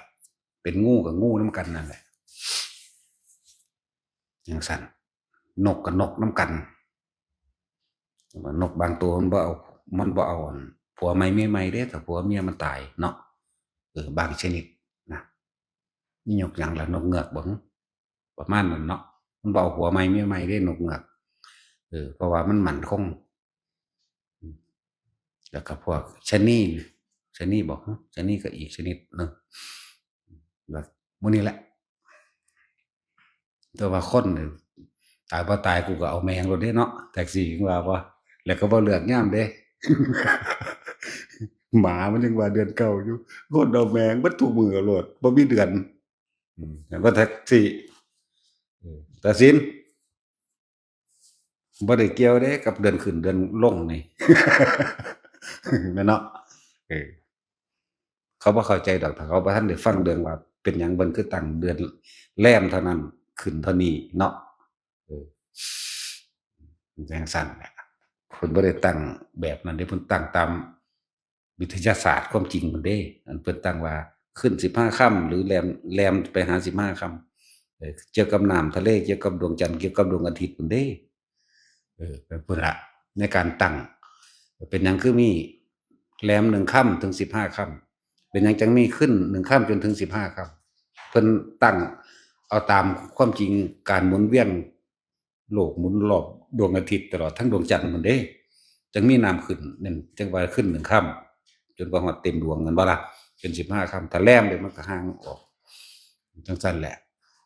เป็นงูก็งูนำกันนั่นแหละ จั่งซั่น นกก็นกนำกัน นกบางตัวมันบ่เอา มันบ่เอาอันผัวใหม่เมียใหม่เด้ ถ้าผัวเมียมันตายเนาะ เออ บางชนิดนะ นี่นกหยังล่ะ นกเงือกบ่ ประมาณนั้นเนาะ มันบ่เอาผัวใหม่เมียใหม่เด้ นกเงือก เออ เพราะว่ามันมั่นคง อืม แล้วก็พวกชะนี ชะนีบ่ ชะนีก็อีกชนิดหนึ่ง แล้วหมู่นี้แหละ แต่ว่าคนนี่ ตายบ่ตายกูก็เอาแม่งโลดเด้เนาะ แท็กซี่ว่าบ่ แล้วก็บ่เลือกยามเด้ หมามันยังว่าเดือนเก้าอยู่ คนเอาแม่งเบิดทุกมื้อโลด บ่มีเดือน อืม แล้วก็แท็กซี่ เออ ตัดสิน บ่ได้เกี่ยวเด้กับเดือนขึ้นเดือนลงนี่ แม่นเนาะ เออ เขาบ่เข้าใจดอก ถ้าเขาบ่ทันได้ฟังเรื่องว่าเป็นหยังเพิ่นคือตั้งเดือนแรมเท่านั้น ขึ้นเท่านี้เนาะ เออ จั่งซั่นแหละ เพิ่นบ่ได้ตั้งแบบนั้นเด้ เพิ่นตั้งตามวิทยาศาสตร์ความจริงมันเด้ อันเพิ่นตั้งว่าขึ้นสิบห้าค่ำ หรือแรม แรมไปหาสิบห้าค่ำ เออ เกี่ยวกับน้ำทะเล เกี่ยวกับดวงจันทร์ เกี่ยวกับดวงอาทิตย์มันเด้ เออ เป็นพุ้นละ ในการตั้ง เป็นหยังคือมีแรมหนึ่งค่ำถึงสิบห้าค่ำ เป็นหยังจังมีขึ้นหนึ่งค่ำจนถึงสิบห้าค่ำ เพิ่นตั้ง เอาตามความจริง การหมุนเวียนโลกหมุนรอบดวงอาทิตย์ตลอดทั้งดวงจันทร์มันเด้ จั่งมีน้ำขึ้นนั่น จั่งว่าขึ้นหนึ่งค่ำ จนว่าฮอดเต็มดวง แม่นบ่ล่ะ เป็นสิบห้าค่ำ ถ้าแรมเลยมันก็ห่างออก จั่งซั่นแหละ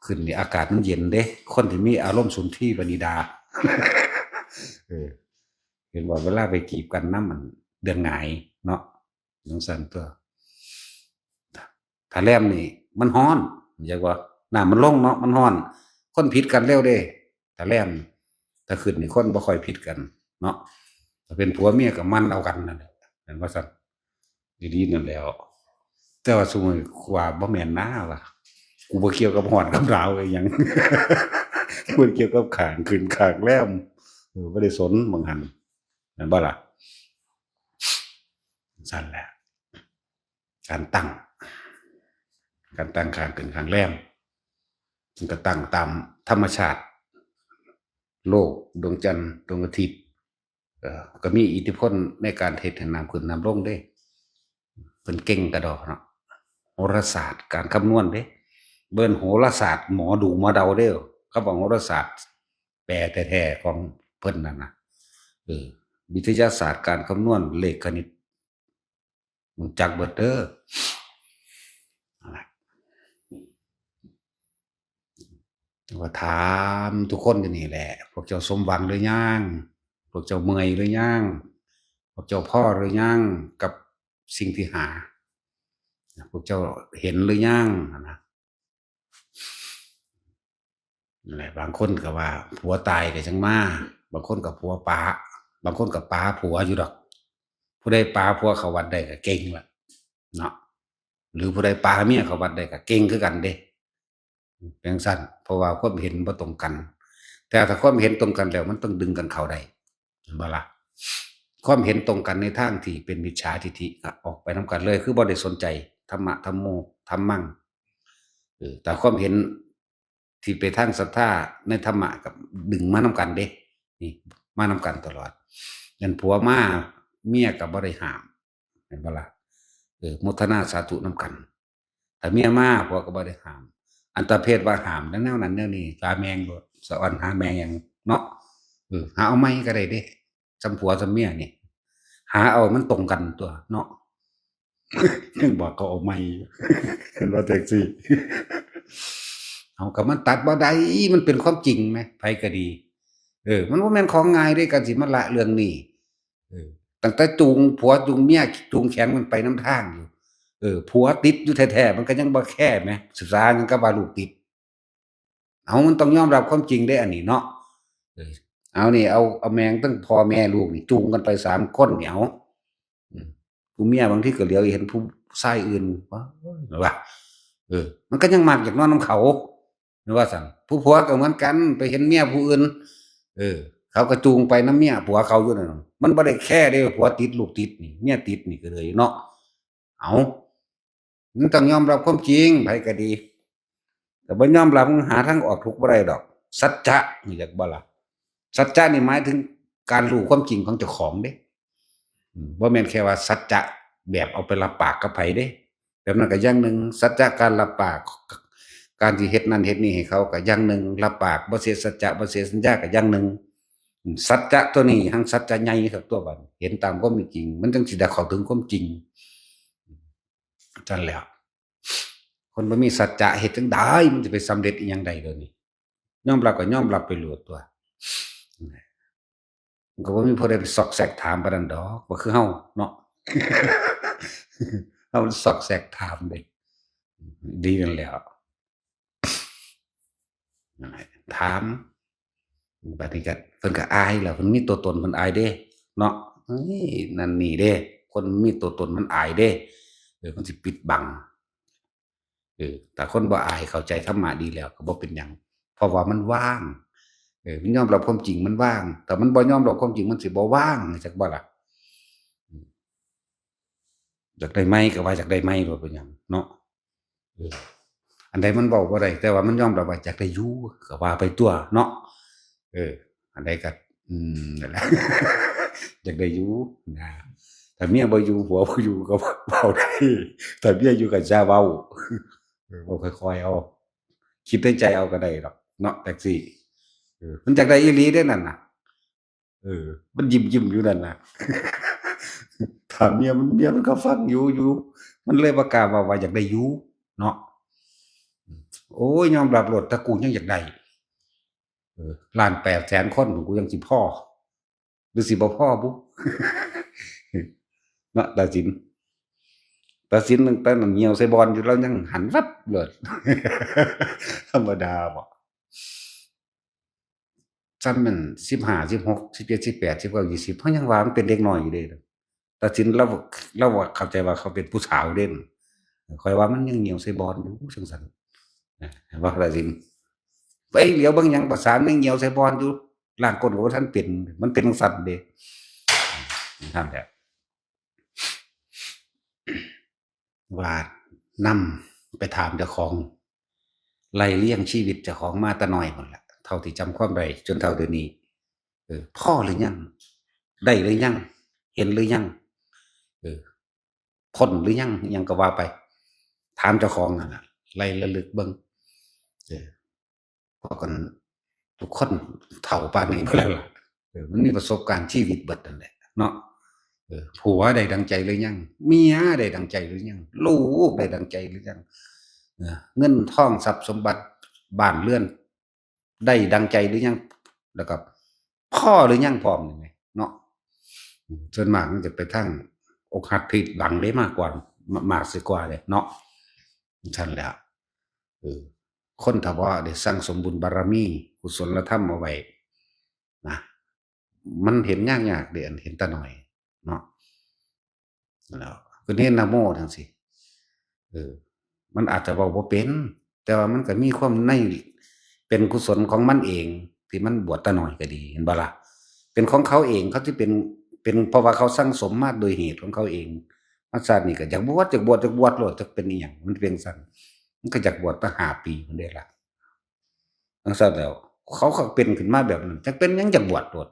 ขึ้นนี่อากาศมันเย็นเด้ คนที่มีอารมณ์สุนทรีวนิดา เออ เห็นว่าเวลาไปกีบกันน้ำมันเดือนหงายเนาะ จั่งซั่นตัว ถ้าแรมนี่มันฮ้อน อยากว่าน้ำมันลงเนาะ มันฮ้อน คนผิดกันเร็วเด้ ถ้าแรม ถ้าขึ้นนี่คนบ่ค่อยผิดกันเนาะ ถ้าเป็นผัวเมียก็มันเอากันนั่นแหละ แม่นว่าซั่น ดีๆ นั่นแหล้ว แต่ว่าซุมื้อกูว่าบ่แม่นนะว่า กูบ่เกี่ยวกับฮ้อนกับหนาวอิหยัง บ่เกี่ยวกับข้างขึ้นข้างแรม เออ บ่ได้สนบางหัน แม่นบ่ล่ะ ซั่นแหละ การตั้ง การตั้งข้างขึ้นข้างแรม มันก็ตั้งตามธรรมชาติ โลก ดวงจันทร์ ดวงอาทิตย์ เอ่อ ก็มีอิทธิพลในการเฮ็ดให้น้ำขึ้นน้ำลงเด้ เพิ่นเก่งกะดอกเนาะ โหราศาสตร์ การคำนวณเด้ เบิ่นโหราศาสตร์ หมอดูหมอเดาเด้อ เขาบอกโหราศาสตร์ แปลแท้ๆ ของเพิ่นนั่นนะ เออ วิทยาศาสตร์ การคำนวณ เลขคณิต รู้จักเบิดเด้อ นั่นล่ะ ว่าถามทุกคนอยู่นี่แหละ พวกเจ้าสมหวังหรือยัง พวกเจ้าเมื่อยหรือยัง พวกเจ้าพอหรือยังกับสิ่งที่หา พวกเจ้าเห็นหรือยังนะ นั่นแหละ บางคนก็ว่าผัวตายก็จั่งมา บางคนก็ผัวป๋า บางคนก็ป๋าผัวอยู่ดอก ผู้ใดป๋าผัวเข้าวัดได้ก็เก่งละเนาะ หรือผู้ใดป๋าเมียเข้าวัดได้ก็เก่งคือกันเด้ จั่งซั่น เพราะว่าความเห็นบ่ตรงกัน แต่ถ้าความเห็นตรงกันแล้วมันต้องดึงกันเข้าได้ เห็นบ่ล่ะ ความเห็นตรงกันในทางที่เป็นมิจฉาทิฏฐิก็ออกไปนำกันเลย คือบ่ได้สนใจ ธัมมะ ธัมโม ธัมมัง เออ แต่ความเห็นที่ไปทางศรัทธาในธรรมะก็ดึงมานำกันเด้ นี่ มานำกันตลอด นั่นผัวมา เมียก็บ่ได้ห้าม เห็นบ่ล่ะ เออ โมทนาสาธุนำกัน ถ้าเมียมา ผัวก็บ่ได้ห้าม อันตาเพศว่าห้าม แนวนั้นแนวนี้ หาแม่งโลด สะออนหาแม่งหยังเนาะ เออ หาเอาใหม่ก็ได้เด้ ส่ำผัวส่ำเมียนี่ หาเอามันตรงกันตัวเนาะ ยังบอกเขาเอาใหม่อยู่ เห็นว่าแท็กซี่ เอา ก็มันตัดบ่ได้ มันเป็นความจริงไหม ไผก็ดี เออ มันบ่แม่นของง่ายเด้ การสิมาละเรื่องนี้ เออ ตั้งแต่จูงผัวจูงเมียจูงแขนกันไปนำทางอยู่ เออ ผัวติดอยู่แท้ๆ มันก็ยังบ่แคร์แหม ศึกษาหยังก็ว่าลูกติด เอา มันต้องยอมรับความจริงเด้ อันนี้เนาะ เออ เอานี่ เอา เอาแม่งตั้งพ่อแม่ลูกนี่จูงกันไปสามคนนี่ เอา อืม ผู้เมียบางทีก็เหลียวเห็นผู้ชายอื่น ว้าว ว่า เออ มันก็ยังมักอยากนอนนำเขา หรือว่าซั่น ผู้ผัวก็เหมือนกัน ไปเห็นเมียผู้อื่น เออ เขาก็จูงไปนำเมียผัวเขาอยู่นั่นน่ะ มันบ่ได้แคร์เด้ ผัวติดลูกติดนี่ เมียติดนี่ก็เลยเนาะ เอา มันต้องยอมรับความจริง ไผก็ดี แต่บ่ยอมรับ มึงหาทางออกทุกข์บ่ได้ดอก สัจจะ นี่จักบ่ล่ะ สัจจะนี่หมายถึงการรู้ความจริงของเจ้าของเด้ อืม บ่แม่นแค่ว่าสัจจะแบบเอาไปรับปากกับไผเด้ แบบนั้นก็อย่างหนึ่ง สัจจะการรับปาก การที่เฮ็ดนั่นเฮ็ดนี่ให้เขาก็อย่างหนึ่ง รับปาก บ่เสียสัจจะ บ่เสียสัญญาก็อย่างหนึ่ง อืม สัจจะตัวนี้หั้งสัจจะใหญ่ครับ ตัวบัดเห็นตามความเป็นจริง มันจั่งสิได้เข้าถึงความจริง จั่งแหล้ว คนบ่มีสัจจะเฮ็ดจั่งใดมันจะไปสำเร็จอีหยังได้เดี๋ยวนี้ ยอมรับก็ยอมรับไปโลดตัว มันก็บ่มีผู้ใดไปซอกแซกถามปานนั้นดอก บ่คือเฮาเนาะ เฮามันซอกแซกถามเด้ ดีนั่นแหล้ว นั่นแหละ ถาม บัดนี้ก็เพิ่นก็อายแล้ว เพิ่นมีตัวตนเพิ่นอายเด้ เนาะ เฮ้ย นั่นนี่เด้ คนมีตัวตนมันอายเด้ เออ มันสิปิดบัง เออ แต่คนบ่อายเข้าใจธรรมะดีแล้วก็บ่เป็นหยัง เพราะว่ามันว่าง เออ มันยอมรับความจริงมันว่าง แต่มันบ่ยอมรับความจริงมันสิบ่ว่าง จักบ่ล่ะ อืม อยากได้ไม้ก็ว่าอยากได้ไม้ บ่เป็นหยังเนาะ เออ อันใดมันเว้าบ่ได้ แต่ว่ามันยอมรับว่าอยากได้อยู่ ก็ว่าไปตัวเนาะ เออ อันใดก็ อืม นั่นแหละ อยากได้อยู่นะ ถ้าเมียบ่อยู่ ผัวบ่อยู่ก็เว้าได้ ถ้าเมียอยู่ก็อย่าเว้า เออ เว้าค่อยๆเอา คิดในใจเอาก็ได้ดอกเนาะ แท็กซี่ เออ มันอยากได้อีหลีเด้นั่นน่ะ เออ มันยิ้มๆอยู่นั่นน่ะ ถามเมียมัน เมียมันก็ฟังอยู่ อยู่ มันเลยบ่กล้าเว้าว่าอยากได้อยู่เนาะ โอ้ย ยอมรับโลด ถ้ากูยังอยากได้ เออ ล้านแปดแสนคน กูยังสิพอ หรือสิบ่พอบุ เนาะ ตาสิน ตาสินตั้งแต่นั้นเหี่ยวใส่บอนอยู่ แล้วยังหันวับเลย ธรรมดาบ่ ซ้ำมัน สิบห้า สิบหก สิบเจ็ด สิบแปด สิบเก้า ยี่สิบ เขายังว่ามันเป็นเด็กน้อยอยู่เด้ ตาสิน เรา เราว่าเข้าใจว่าเขาเป็นผู้สาวเด้ ข้อยว่ามันยังเหี่ยวใส่บอนอยู่ จั่งซั้น นะ ว่าตาสิน ไปเหลียวเบิ่งหยัง ประสาทยังเหี่ยวใส่บอนอยู่ ล้างก้นก็บ่ทันเป็น มันเป็นจั่งซั้นเด้ นั่นแหละ ว่านำไปถามเจ้าของ ไล่เรียงชีวิตเจ้าของมาแต่น้อยพุ้นล่ะ เท่าที่จำความได้ จนเท่าเดี๋ยวนี้ เออ พอหรือยัง ได้หรือยัง เห็นหรือยัง เออ พ้นหรือยัง อิหยังก็ว่าไป ถามเจ้าของนั่นน่ะ ไล่ระลึกเบิ่ง เออ พวกกันทุกคนเฒ่าปานนี้เบิดแล้วล่ะ เออ มันมีประสบการณ์ชีวิตเบิดนั่นแหละเนาะ เออ ผัวได้ดังใจหรือยัง เมียได้ดังใจหรือยัง ลูกได้ดังใจหรือยัง เออ เงินทองทรัพย์สมบัติบ้านเรือน ได้ดังใจหรือยัง แล้วก็พอหรือยังพร้อมนี่แหมเนาะ อืม ส่วนมากมันจะไปทางอกหักผิดหวังเด้มากกว่า ม- มากเสียกว่าเลยเนาะ ซั่นแหละ เออ คนถ้าว่าได้สั่งสมบุญบารมี กุศลธรรมเอาไว้นะ มันเห็นยากๆเด้ อันเห็นแต่น้อยเนาะ แล้วเพิ่นเห็นนะโมจั่งซี้ เออ มันอาจจะเว้าบ่เป็น แต่ว่ามันก็มีความใน เป็นกุศลของมันเอง ที่มันบวชแต่น้อยก็ดี เห็นบ่ล่ะ เป็นของเขาเอง เขาสิเป็น เป็นเพราะว่าเขาสั่งสมมาโดยเหตุของเขาเอง มาชาตินี้ก็อยากบวช อยากบวช อยากบวชโลด จักเป็นอีหยัง มันเป็นซั่น มันก็อยากบวชตั้งห้าปีพุ้นเด้ล่ะ จั่งซั่นแล้ว เขาก็เป็นขึ้นมาแบบนั้น จักเป็นหยังอยากบวชโลด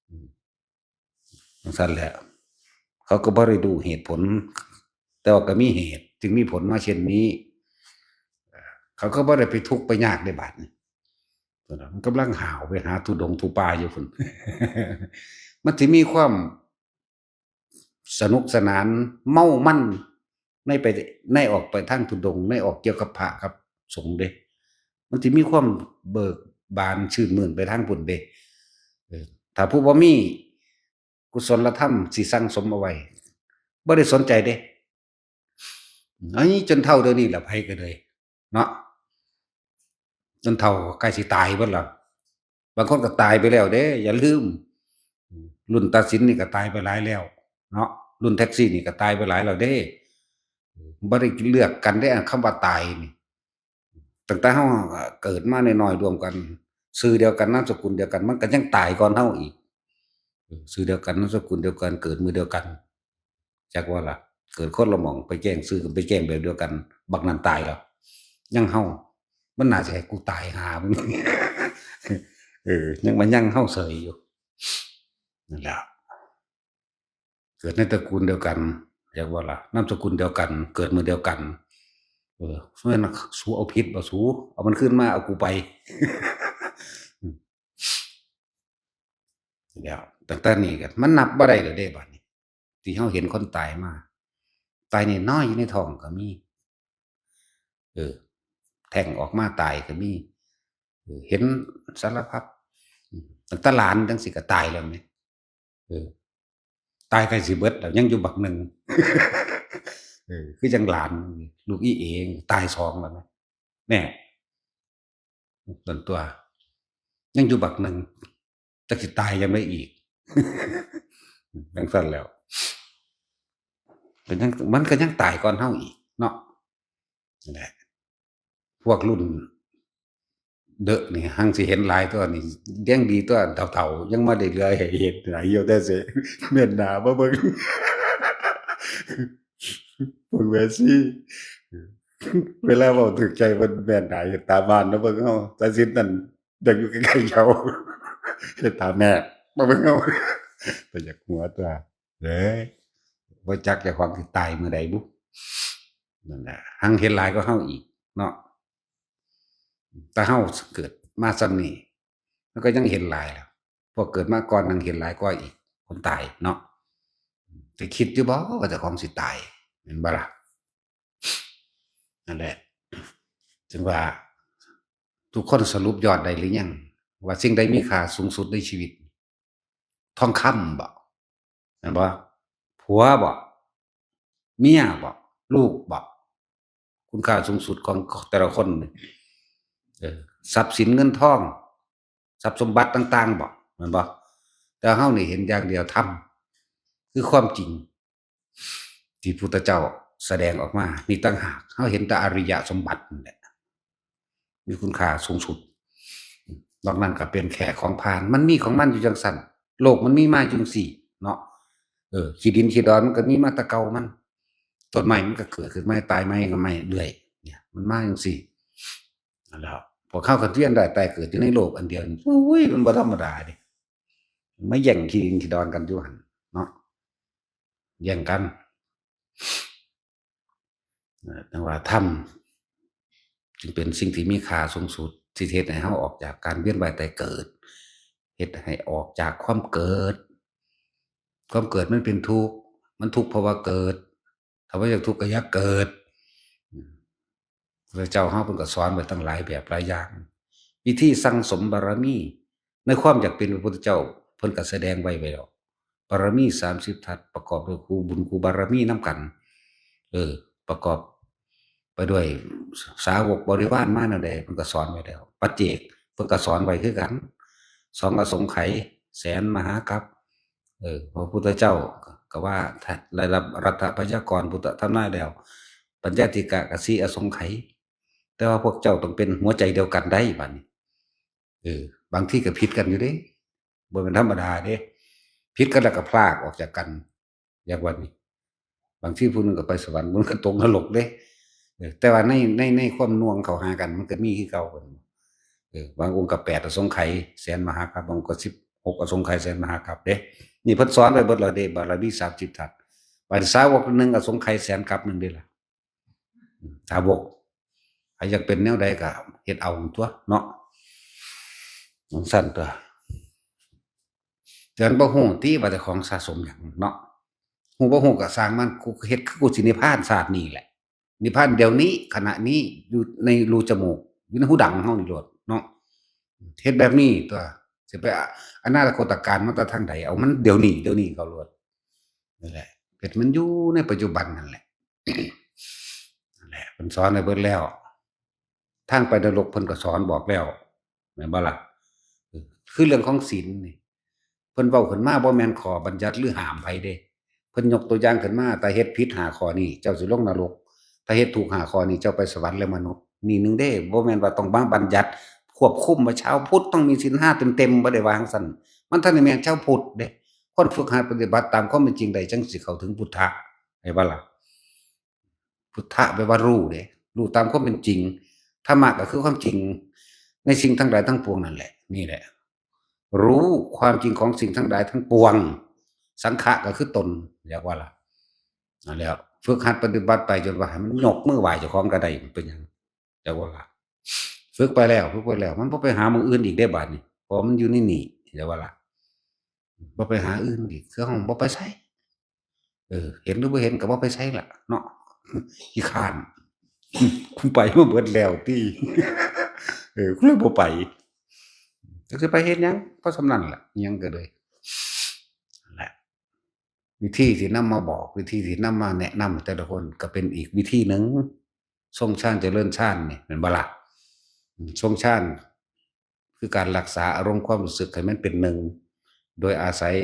อืม จั่งซั่นแหละ เขาก็บ่ได้รู้เหตุผล แต่ว่าก็มีเหตุ จึงมีผลมาเช่นนี้ เขาก็บ่ได้ไปทุกข์ไปยากเด้บาดนี้ มันกำลังห้าวไปหาธุดงค์ธุป่าอยู่พุ้น มันสิมีความสนุกสนานเมามัน ในไป ในออกไปทางธุดงค์ ในออกเกี่ยวกับพระกับสงฆ์เด้ มันสิมีความเบิกบานชื่นมื่นไปทางพุ้นเด้ เออ ถ้าผู้บ่มีกุศลธรรมสิสั่งสมเอาไว้ บ่ได้สนใจเด้ อันนี้จนเฒ่าเดี๋ยวนี้แหละ ไผก็เลย เนาะ จนเฒ่าก็ใกล้สิตายเบิดแล้ว บางคนก็ตายไปแล้วเด้ อย่าลืม รุ่นตาสินนี่ก็ตายไปหลายแล้ว เนาะ รุ่นแท็กซี่นี่ก็ตายไปหลายแล้วเด้ บ่ได้เลือกกันเด้ คำว่าตายนี่ ตั้งแต่เฮาเกิดมาน้อยๆร่วมกัน ชื่อเดียวกัน นามสกุลเดียวกัน มันก็ยังตายก่อนเฮาอีก ชื่อเดียวกัน นามสกุลเดียวกัน เกิดมื้อเดียวกัน จักว่าล่ะ เกิดคนละหม่อง ไปแจ้งชื่อกัน ไปแจ้งแบบเดียวกัน บักนั้นตายแล้ว ยังเฮา มันน่าสิให้กูตายห่ามึง เออ ยังมายังเฮาเสยอยู่ นั่นแหละ เกิดในตระกูลเดียวกัน จักว่าล่ะ นามสกุลเดียวกัน เกิดมื้อเดียวกัน เออ เพราะฉะนั้นสูเอาผิดบ่สู เอามันคืนมา เอากูไป เดี๋ยว ตั้งแต่นี้ก็มันนับบ่ได้แล้วเด้บัดนี้ ที่เฮาเห็นคนตายมา ตายน้อยๆอยู่ในท้องก็มี เออ แท้งออกมาตายก็มี เออ เห็นสารพัด อืม ตั้งแต่หลานจั่งซี้ก็ตายแล้วแหม เออ ตายใกล้สิเบิดแล้ว ยังอยู่บักหนึ่ง เออ คือจั่งหลาน ลูกอีเอ ตายสองแล้วแหม แน่ ส่วนตัว ยังอยู่บักหนึ่ง จักสิตายยามใดอีก จั่งซั้นแล้ว เป็นจั่ง มันก็ยังตายก่อนเฮาอีกเนาะ นั่นแหละ พวกรุ่นเดอะนี่ หังสิเห็นหลายตัวนี่ ยังดีตัวเฒ่าๆ ยังมาได้เรื่อยให้เห็นหลายอยู่ แต่เสีย แม่นหน้ามาเบิ่ง เบิ่งแม่ชี เวลาเว้าถืกใจเพิ่นแม่นหลาย ตาบานเนาะเบิ่งเฮา ตาสินนั่น อยากอยู่ใกล้ๆเจ้า เฮ็ดตาแม่ มาเบิ่งเฮา แต่อยากหัวตัว เด้อ บ่จักเจ้าของสิตายมื้อใดบุ นั่นแหละ หังเห็นหลายกว่าเฮาอีกเนาะ แต่เฮาเกิดมาซ้ำนี่ มันก็ยังเห็นหลายแล้ว พวกเกิดมาก่อนยังเห็นหลายกว่าอีก คนตายเนาะ แต่คิดอยู่บ่ว่าเจ้าของสิตาย แม่นบ่ล่ะ? นั่นแหละ จึงว่า ทุกคนสรุปยอดได้หรือยัง ว่าสิ่งใดมีค่าสูงสุดในชีวิต ทองคำบ่ แม่นบ่? ผัวบ่? เมียบ่? ลูกบ่? คุณค่าสูงสุดของแต่ละคนนี่ เออ ทรัพย์สินเงินทอง ทรัพย์สมบัติต่างๆบ่ แม่นบ่? แต่เฮานี่เห็นอย่างเดียว ธรรม คือความจริง ที่พุทธเจ้าแสดงออกมา นี่ต่างหาก เฮาเห็นแต่อริยสมบัตินั่นแหละ มีคุณค่าสูงสุด นอกนั้นก็เป็นแค่ของผ่าน มันมีของมันอยู่จังซั่น โลกมันมีมาจังซี่เนาะ เออ ขี้ดินขี้ดอนมันก็มีมาแต่เก่ามัน ต้นไม้มันก็เกิดขึ้นมา ตายใหม่ก็ใหม่เรื่อย เนี่ย มันมาจังซี่ นั่นแหละ พวกเขาก็เวียนว่ายตายเกิดอยู่ในโลกอันเดียวนี่ โอ้ย มันบ่ธรรมดาเด้ มาแย่งขี้ดินขี้ดอนกันอยู่หั่นเนาะ แย่งกัน เอ่อ แต่ว่าธรรมจึงเป็นสิ่งที่มีค่าสูงสุด ที่เฮ็ดให้เฮาออกจากการเวียนว่ายตายเกิด เฮ็ดให้ออกจากความเกิด ความเกิดมันเป็นทุกข์ มันทุกข์เพราะว่าเกิด ถ้าบ่อยากทุกข์ก็อย่าเกิด อืม พระเจ้าเฮาเพิ่นก็สอนไว้ตั้งหลายแบบหลายอย่าง วิธีสั่งสมบารมี ในความอยากเป็นพระพุทธเจ้า เพิ่นก็แสดงไว้ไว้แล้ว บารมีสามสิบทัศน์ ประกอบด้วยคู่บุญคู่บารมีนำกัน เออ ประกอบไปด้วยสาวกบริวารมาแนวใด เพิ่นก็สอนไว้แล้ว ปัจเจก เพิ่นก็สอนไว้คือกัน สองอสงไขย แสนมหากัป เออ พระพุทธเจ้าก็ว่าได้รับรัฐพยากร พุทธทำนายแล้ว ปัญญาธิกะก็สี่อสงไขย แต่ว่าพวกเจ้าต้องเป็นหัวใจเดียวกันได้บัดนี้ เออ บางทีก็ผิดกันอยู่เด้ บ่แม่นธรรมดาเด้ ผิดกันแล้วก็พรากออกจากกัน อย่างว่านี้ บางทีผู้หนึ่งก็ไปสวรรค์ ผู้หนึ่งก็ตกนรกเด้ เออ แต่ว่าใน ใน ในความหน่วงเข้าหากัน มันก็มีคือเก่า เออ บางองค์ก็แปดอสงไขยแสนมหากัป บางองค์ก็สิบหกอสงไขยแสนมหากัปเด้ นี่เพิ่นสอนไว้เบิดแล้วเด้ บารมีสามสิบทัศน์ บาดนี้สาวกหนึ่งอสงไขยแสนกัปหนึ่งเด้ล่ะ สาวก ใครอยากเป็นแนวใดก็เฮ็ดเอาตัวเนาะ จั่งซั้นตัว แต่มันบ่ฮู้ติว่าเจ้าของสะสมหยังเนาะ ฮู้บ่ฮู้ก็ซ่างมัน กูเฮ็ดคือกูสินิพพานชาตินี้แหละ นิพพานเดี๋ยวนี้ ขณะนี้ อยู่ในรูจมูก อยู่ในหูดังเฮานี่โลดเนาะ เฮ็ดแบบนี้ตัว สิไปอนาคตการมาแต่ทางใด เอามันเดี๋ยวนี้ เดี๋ยวนี้เขาโลด นั่นแหละ เฮ็ดมันอยู่ในปัจจุบันนั่นแหละ นั่นแหละ เพิ่นสอนให้เบิดแล้ว ทางไปนรกเพิ่นก็สอนบอกแล้ว แม่นบ่ล่ะ? เออ คือเรื่องของศีลนี่ เพิ่นเว้าขึ้นมาบ่แม่นข้อบัญญัติหรือห้ามไผเด้ เพิ่นยกตัวอย่างขึ้นมา ถ้าเฮ็ดผิดห้าข้อนี้ เจ้าสิลงนรก ถ้าเฮ็ดถูกห้าข้อนี้ เจ้าไปสวรรค์และมนุษย์ นี่หนึ่งเด้ บ่แม่นว่าต้องมาบัญญัติควบคุมว่าชาวพุทธต้องมีศีลห้าเต็มๆ บ่ได้ว่าจั่งซั้น มันทันได้แม่นชาวพุทธเด้ คนฝึกหัดปฏิบัติตามความเป็นจริงได้ จั่งสิเข้าถึงพุทธะ เห็นบ่ล่ะ? พุทธะแปลว่ารู้เด้ รู้ตามความเป็นจริง ธรรมะก็คือความจริงในสิ่งทั้งหลายทั้งปวงนั่นแหละ นี่แหละ รู้ความจริงของสิ่งทั้งหลายทั้งปวง สังขะก็คือตน เรียกว่าล่ะ นั่นแหละ ฝึกหัดปฏิบัติไปจนว่าให้มันยกมือไหว้เจ้าของก็ได้ มันเป็นหยัง เรียกว่าล่ะ ฝึกไปแล้ว ฝึกไปแล้ว มันบ่ไปหาหม่องอื่นอีกเด้บาดนี้ เพราะมันอยู่ในนี่ เรียกว่าล่ะ บ่ไปหาอื่นอีก คือเฮาบ่ไปไส เออ เห็นหรือบ่เห็นก็บ่ไปไสล่ะเนาะ ขี้คร้าน กูไปมาเบิดแล้วติ เออ กูเลยบ่ไป จักสิไปเฮ็ดหยัง เพราะส่ำนั้นล่ะ อิหยังก็เลย นั่นแหละ วิธีที่นำมาบอก วิธีที่นำมาแนะนำแต่ละคนก็เป็นอีกวิธีหนึ่ง ทรงฌานเจริญฌานนี่ แม่นบ่ล่ะ? อืม ทรงฌาน คือการรักษาอารมณ์ความรู้สึกให้มันเป็นหนึ่ง โดยอาศัย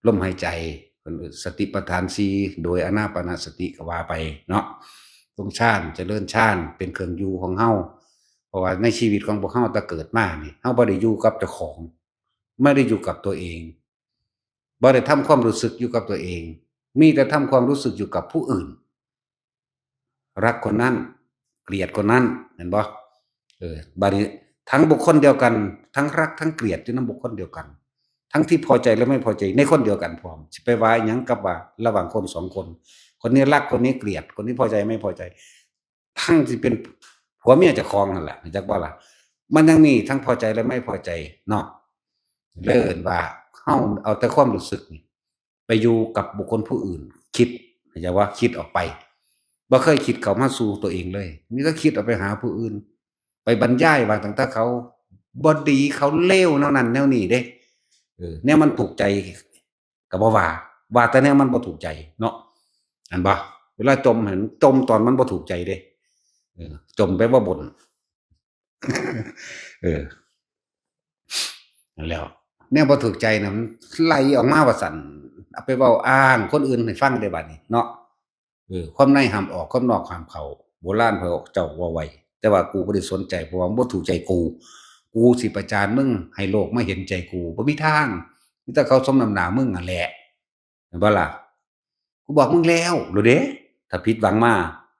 ลมหายใจ เพิ่นเอิ้นสติปัฏฐานสี่ โดยอานาปานสติก็ว่าไปเนาะ ทรงฌาน เจริญฌาน เป็นเครื่องอยู่ของเฮา เพราะว่าในชีวิตของพวกเฮาแต่เกิดมานี่ เฮาบ่ได้อยู่กับเจ้าของ ไม่ได้อยู่กับตัวเอง บ่ได้ทำความรู้สึกอยู่กับตัวเอง มีแต่ทำความรู้สึกอยู่กับผู้อื่น รักคนนั้น เกลียดคนนั้น เห็นบ่? เออ บาดนี้ทั้งบุคคลเดียวกัน ทั้งรักทั้งเกลียดอยู่นำบุคคลเดียวกัน ทั้งที่พอใจและไม่พอใจในคนเดียวกันพร้อม สิไปว่าหยังกับว่าระหว่างคนสองคน คนนี้รัก คนนี้เกลียด คนนี้พอใจไม่พอใจ ทั้งที่เป็น ผัวเมียเจ้าของนั่นแหละ จักว่าล่ะ มันยังมีทั้งพอใจและไม่พอใจเนาะ เลยเอิ้นว่าเฮาเอาแต่ความรู้สึกนี่ไปอยู่กับบุคคลผู้อื่น คิด อย่าว่าคิดออกไป บ่เคยคิดเข้ามาสู่ตัวเองเลย มีแต่คิดออกไปหาผู้อื่น ไปบรรยายว่าตั้งแต่เขาบ่ดี เขาเลวแนวนั้นแนวนี้เด้ เออ แนวมันถูกใจก็บ่ว่า ว่าแต่แนวมันบ่ถูกใจเนาะ อันบ่ เวลาจมหันจมตอนมันบ่ถูกใจเด้ เออ จมไปว่าบ่น เออ นั่นแหล้ว แนวบ่ถูกใจนะมันไหลออกมาว่าซั่น เอาไปเว้าอ้างคนอื่นให้ฟังได้บัดนี้เนาะ เออ ความในห้ามออก ความนอกห้ามเข้า โบราณเขาเจ้าว่าไว้ แต่ว่ากูบ่ได้สนใจ เพราะว่ามันบ่ถูกใจกู กูสิประจานมึงให้โลกมาเห็นใจกู บ่มีทาง มีแต่เขาสมน้ำหน้ามึงนั่นแหละ เห็นบ่ล่ะ กูบอกมึงแล้วโลดเด้ ถ้าผิดหวังมา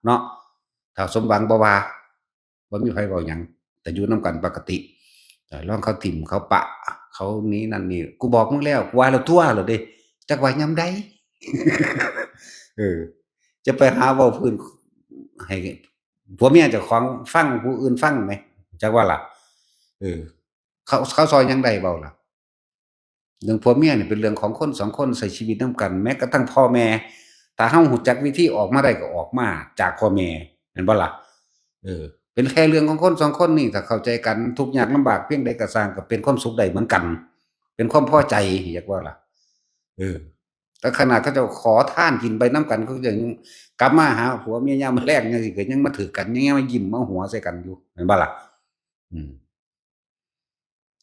เนาะ ถ้าสมหวังบ่ว่า บ่มีไผเว้าหยัง แต่อยู่นำกันปกติ แต่ลองเขาถิ่มเขาปะ เขานี้นั่นนี่ กูบอกมึงแล้ว กูว่าแล้วตั๊วโลดเด้ จักว่ายามใด เออ จะไปหาเว้าพื้นให้ผัวเมียเจ้าของฟัง ผู้อื่นฟังแหม จักว่าล่ะ เออ เขา เขาซอยหยังได้เว้าล่ะ เรื่องผัวเมียนี่เป็นเรื่องของคนสองคนใช้ชีวิตนำกัน แม้กระทั่งพ่อแม่ ถ้าเฮารู้จักวิธีออกมาได้ก็ออกมาจากพ่อแม่ แม่นบ่ล่ะ เออ เป็นแค่เรื่องของคนสองคนนี่ ถ้าเข้าใจกัน ทุกข์ยากลำบากเพียงใดก็ซ่าง ก็เป็นความสุขได้เหมือนกัน เป็นความพอใจ อยากว่าล่ะ เออ แต่ขนาดเขาเจ้าขอทานกินไปนำกัน เขายังกลับมาหาผัวเมียยามมื้อแลงจังซี้ ก็ยังมาถืกกัน ยังมายิ้มมาหัวใส่กันอยู่ แม่นบ่ล่ะ อืม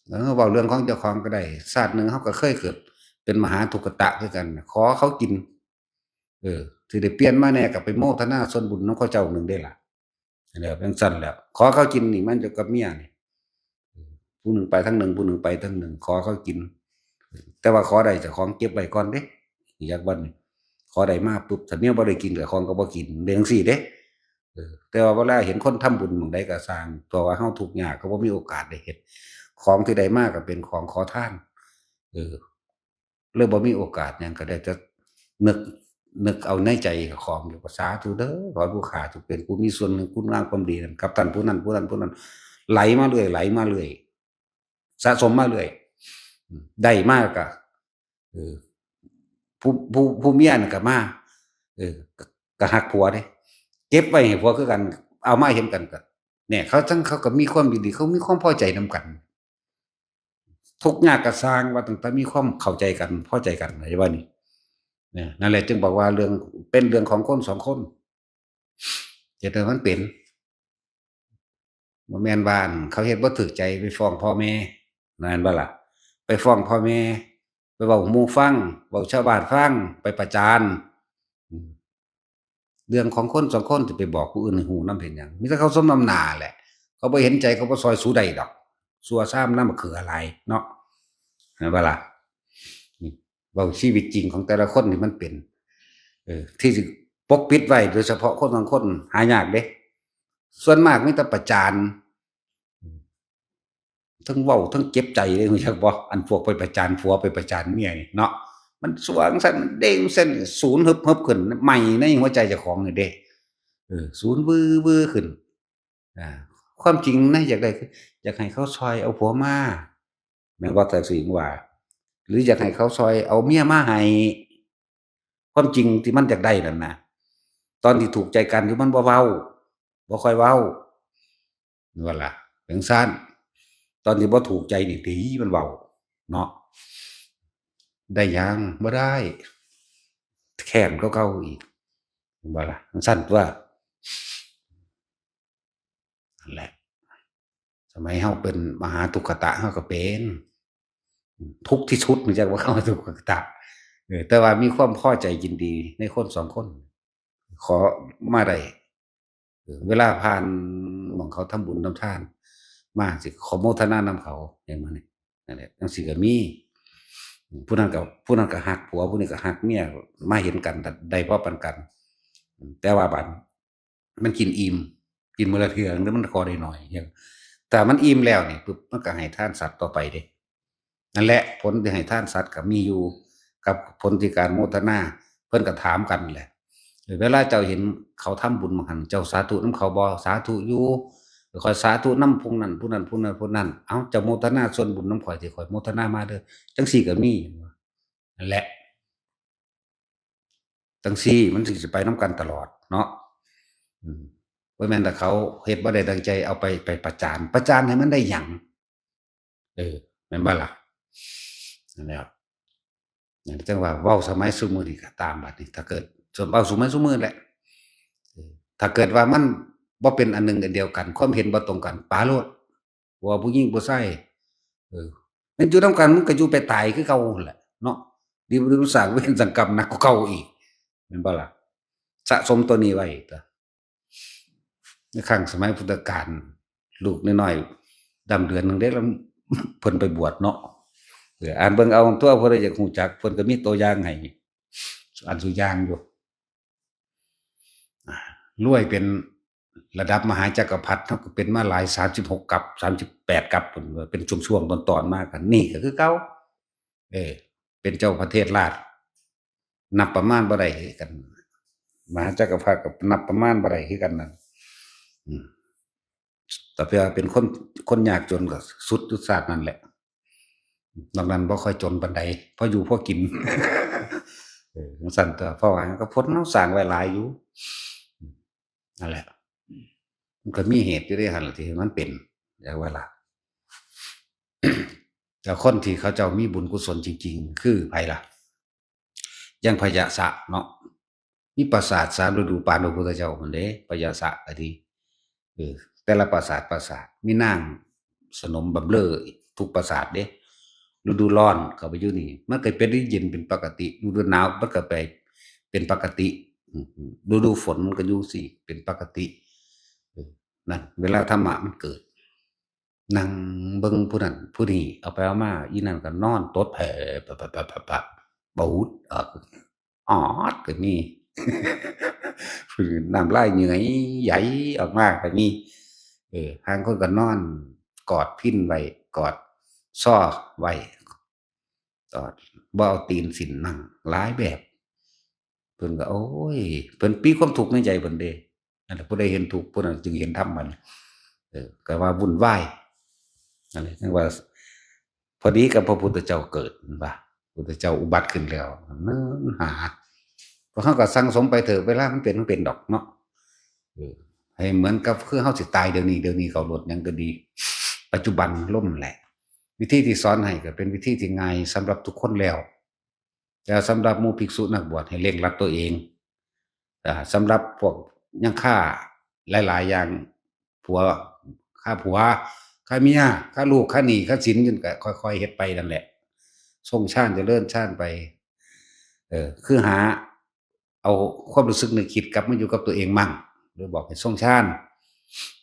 เออ เว้าเรื่องของเจ้าของก็ได้ ชาติหนึ่งเขาก็เคยเกิดเป็นมหาทุกขตะคือกัน ขอเขากิน เออ สิได้เปลี่ยนมาแน่ก็ไปโมทนาส่วนบุญนำเขาเจ้าหนึ่งเด้ล่ะ นั่นแหละ จั่งซั้นแหล้ว ขอเขากินนี่มันอยู่กับเมียนี่ เออ ผู้หนึ่งไปทางหนึ่ง ผู้หนึ่งไปทางหนึ่ง ขอเขากิน แต่ว่าขอได้เจ้าของเก็บไว้ก่อนเด้ อยากวันนี้ ขอได้มาปุ๊บ ถ้าเมียบ่ได้กิน เจ้าของก็บ่กิน เป็นจั่งซี้เด้ เออ แต่ว่าเวลาเห็นคนทำบุญหม่องใดก็ซ่าง เพราะว่าเฮาทุกข์ยากก็บ่มีโอกาสได้เฮ็ด ของที่ได้มาก็เป็นของขอทาน เออ เลยบ่มีโอกาสหยัง ก็ได้แต่นึก นึกเอาในใจของอยู่ ก็สาธุเด้อ ขอให้ผู้ข้าจงเป็นผู้มีส่วนแห่งคุณงามความดีนั้น กับท่านผู้นั้น ผู้นั้น ผู้นั้น ไหลมาเรื่อย ไหลมาเรื่อย สะสมมาเรื่อย อืม ได้มาก็ เออ ผู้ ผู้ ผู้เมียนั่นก็มา เออ ก็ ก็ฮักผัวเด้ เก็บไว้ให้ผัวคือกัน เอามาเห็นกันก็ เนี่ย เขาจั่ง เขาก็มีความยินดี เขามีความพอใจนำกัน ทุกข์ยากก็ซ่าง ว่าตั้งแต่มีความเข้าใจกัน พอใจกัน ว่านี่ เนี่ย นั่นแหละจึงบอกว่าเรื่อง เป็นเรื่องของคนสองคน เฮ็ดให้มันเป็น บ่แม่นว่าอันเขาเฮ็ดบ่ถูกใจไปฟ้องพ่อแม่ แม่นบ่ล่ะ ไปฟ้องพ่อแม่ ไปเว้าหมู่ฟัง เว้าชาวบ้านฟัง ไปประจาน อืม เรื่องของคนสองคนสิไปบอกผู้อื่นให้ฮู้นำเฮ็ดหยัง มีแต่เขาสมน้ำหน้าแหละ เขาบ่เห็นใจ เขาบ่ซอยสูได้ดอก ซัวซ้ำน้ำบักเขือหลายเนาะ แม่นบ่ล่ะ นี่ เว้าชีวิตจริงของแต่ละคนนี่มันเป็น เออ ที่สิปกปิดไว้ โดยเฉพาะคนบางคนหายากเด้ ส่วนมากมีแต่ประจาน ทั้งเว้าทั้งเจ็บใจเลย รู้จักบ่ อันพวกไปประจานผัวไปประจานเมียนี่เนาะ มันซัวจั่งซั้น มันเด้งจั่งซั้น สูนเฮิบๆขึ้น ไหม้ในหัวใจเจ้าของนี่เด้ เออ สูนวือๆขึ้น อ่า ความจริงนะ อยากได้คือ อยากให้เขาซอยเอาผัวมา แม่นบ่ แท็กซี่ว่า หรืออยากให้เขาซอยเอาเมียมาให้ ความจริงที่มันอยากได้นั่นนะ ตอนที่ถูกใจกันอยู่มันบ่เว้า บ่ค่อยเว้า นั่นล่ะ จั่งซั้น ตอนที่บ่ถูกใจนี่ ดีมันเว้า เนาะ ได้หยัง บ่ได้ แค้นกว่าเก่าอีก เห็นบ่ล่ะ จั่งซั้นตั๊ว นั่นแหละ สมัยเฮาเป็นมหาทุกขตะ เฮาก็เป็น ทุกข์ที่สุด รู้จักว่าคำว่าทุกขตะ เออ แต่ว่ามีความพอใจยินดีในคนสองคน ขอมาได้ เออ เวลาผ่านหม่องเขาทำบุญทำทานมาสิ ขอโมทนานำเขา เห็นบ่นี่ นั่นแหละ จั่งซี้ก็มี ผู้นั้นก็ ผู้นั้นก็ฮักผัว ผู้นี้ก็ฮักเมีย มาเห็นกันได้พอปานกัน แต่ว่าบัด มันกินอิ่ม กินมื้อละเทื่อ หรือมันขอได้น้อย แต่มันอิ่มแล้วนี่ปุ๊บ มันก็ให้ทานสัตว์ต่อไปเด้ นั่นแหละ ผลที่ให้ทานสัตว์ก็มีอยู่ กับผลที่การโมทนา เพิ่นก็ถามกันแหละ เวลาเจ้าเห็นเขาทำบุญบางหั้น เจ้าสาธุนำเขาบ่ สาธุอยู่ ข้อยสาธุนำผู้นั้นผู้นั้นผู้นั้นผู้นั้น เอ้า เจ้าโมทนาส่วนบุญนำข้อยที่ข้อยโมทนามาเด้อ จั่งซี้ก็มี นั่นแหละ จั่งซี้มันสิไปนำกันตลอดเนาะ อืม บ่แม่นแต่เขาเฮ็ดบ่ได้ดังใจเอาไป ไปประจาน ประจานให้มันได้หยัง เออ แม่นบ่ล่ะ นั่นแหละ นั่นจั่งว่าเว้าสมัยซุมื้อนี้ก็ตามบัดนี้ ถ้าเกิด ส่วนเว้าสมัยซุมื้อแหละ เออ ถ้าเกิดว่ามันบ่เป็นอันหนึ่งอันเดียวกัน ความเห็นบ่ตรงกัน ปาโลด ว่าผู้หญิงผู้ชาย เออ มันอยู่นำกันมันก็อยู่ไปตายคือเก่าหั่นแหละเนาะ ดีบ่ดีมันสร้างเวรสร้างกรรมหนักกว่าเก่าอีก แม่นบ่ล่ะ สะสมตัวนี้ไว้ ในครั้งสมัยพุทธกาล ลูกน้อยๆ ดำเดือนหนึ่งได้แล้ว เพิ่นไปบวชเนาะ เออ อ่านเบิ่งเอาตัว เพิ่นอยากรู้จัก เพิ่นก็มีตัวอย่างให้ อันสุอย่างอยู่ อ่ารวยเป็นระดับมหาจักรพรรดิ เฮาก็เป็นมาหลาย สามสิบหก กัป สามสิบแปด กัป เพิ่นว่าเป็นช่วงๆ ตอนๆ มากัน นี่ก็คือเก่า เออ เป็นเจ้าประเทศราช นับประมาณบ่ได้คือกัน มหาจักรพรรดิก็นับประมาณบ่ได้คือกันนั่น อืม แต่เพื่อเป็นคน คนยากจนก็สุดอยู่ชาตินั่นแหละ นอกนั้นบ่ค่อยจนปานใด พออยู่พอกิน เออ จั่งซั้นตัว เพราะว่าก็พ้นเฮาสร้างไว้หลายอยู่ นั่นแหละ มันก็มีเหตุอยู่เด้หั่นล่ะที่มันเป็น อยากว่าล่ะ แต่คนที่เขาเจ้ามีบุญกุศลจริงๆ คือไผล่ะ อย่างพญาสะเนาะ มีปราสาทสามฤดูปานพระพุทธเจ้าหั่นเด้ พญาสะก็ดี เออ แต่ละปราสาทปราสาท มีนางสนมบำเรอทุกปราสาทเด้ ฤดูร้อนก็ไปอยู่นี่ มันก็เป็นเย็นเป็นปกติ ฤดูหนาวมันก็ไปเป็นปกติ อืม ฤดูฝนมันก็อยู่สิเป็นปกติ เออ นั่น เวลาธรรมะมันเกิด นั่งเบิ่งผู้นั้นผู้นี้ เอาไปเอามา อีนั่นก็นอนตดแผ่ ปะ ปะ ปะ ปะ ปะ ปูดออก ออดก็มี น้ำลายเหงื่อยไหลออกมาก็มี เออ ห่างคนก็นอนกอดพิณไว้ กอดซอไว้ กอด บ่เอาตีนสินนั่ง หลายแบบ เพิ่นก็ โอ้ย เพิ่นมีความทุกข์ในใจเพิ่นเด้ นั่นแหละ ผู้ใดเห็นทุกข์ ผู้นั้นจึงเห็นธรรมมัน เออ ก็ว่าวุ่นวาย นั่นแหละ จั่งว่า พอดีกับพระพุทธเจ้าเกิด เห็นปะ พุทธเจ้าอุบัติขึ้นแล้ว นั่นหา พวกเขาก็สั่งสมไปเถอะ เวลามันเป็น มันเป็นดอกเนาะ เออ ให้เหมือนกับคือเฮาสิตายเดี๋ยวนี้ เดี๋ยวนี้เขาโลดหยังก็ดี ปัจจุบันล้มแหละ วิธีที่สอนให้ก็เป็นวิธีที่ง่ายสำหรับทุกคนแล้ว แต่สำหรับหมู่ภิกษุนักบวชให้เร่งรัดตัวเอง อ่า สำหรับพวกยังคาหลายๆ อย่าง ผัว คาผัว คาเมีย คาลูก คาหนี้ คาสิน จั่งก็ค่อยๆ เฮ็ดไปนั่นแหละ ทรงฌานเจริญฌานไป เออ คือหาเอาความรู้สึกนึกคิดกลับมาอยู่กับตัวเองมั่ง หรือบอกให้ทรงฌาน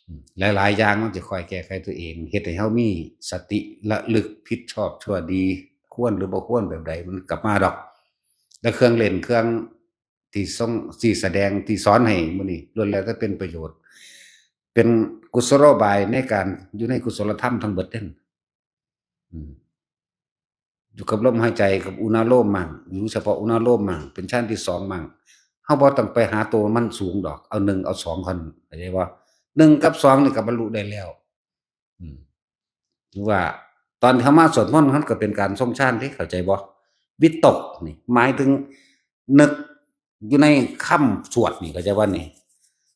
อืม หลายๆ อย่างมันจะคอยแก้ไขตัวเอง เฮ็ดให้เฮามีสติระลึกผิดชอบชั่วดี ควรหรือบ่ควรแบบใด มันกลับมาดอก และเครื่องเล่นเครื่องที่ทรง ที่แสดง ที่สอนให้มื้อนี้ ล้วนแล้วแต่เป็นประโยชน์ เป็นกุศโลบายในการอยู่ในกุศลธรรมทั้งเบิดเด้ อืม อยู่กับลมหายใจกับอุณาโลมมั่ง อยู่เฉพาะอุณาโลมมั่ง เป็นฌานที่สองมั่ง เฮาบ่ต้องไปหาตัวมันสูงดอก เอาหนึ่งเอาสองเท่านั้น เข้าใจบ่ หนึ่งกับสองนี่ก็บรรลุได้แล้ว อืม ถือว่าตอนที่เฮามาสวดมนต์ มันก็เป็นการทรงฌานเด้ เข้าใจบ่ วิตกนี่หมายถึงนึกอยู่ในคำสวดนี่ เข้าใจบ่นี่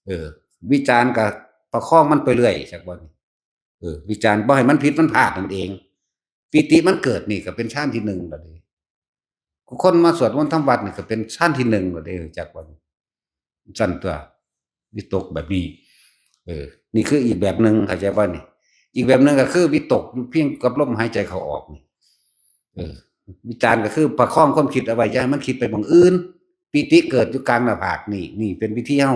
เออ วิจารณ์ก็ประคองมันไปเรื่อย จักบ่นี่ เออ วิจารณ์บ่ให้มันผิดมันพลาดนั่นเอง ปีติมันเกิดนี่ก็เป็นฌานที่หนึ่งแล้วเด้ คนมาสวดมนต์ทำวัดนี่ก็เป็นฌานที่หนึ่งแล้วเด้ จักบ่นี่ ซั่นตัว วิตกแบบนี้ เออ นี่คืออีกแบบหนึ่ง เข้าใจบ่นี่ อีกแบบหนึ่งก็คือวิตกอยู่เพียงกับลมหายใจเข้าออกนี่ เออ วิจารณ์ก็คือประคองความคิดเอาไว้ อย่าให้มันคิดไปหม่องอื่น ปีติเกิดอยู่กลางหน้าผากนี่ นี่เป็นวิธีเฮา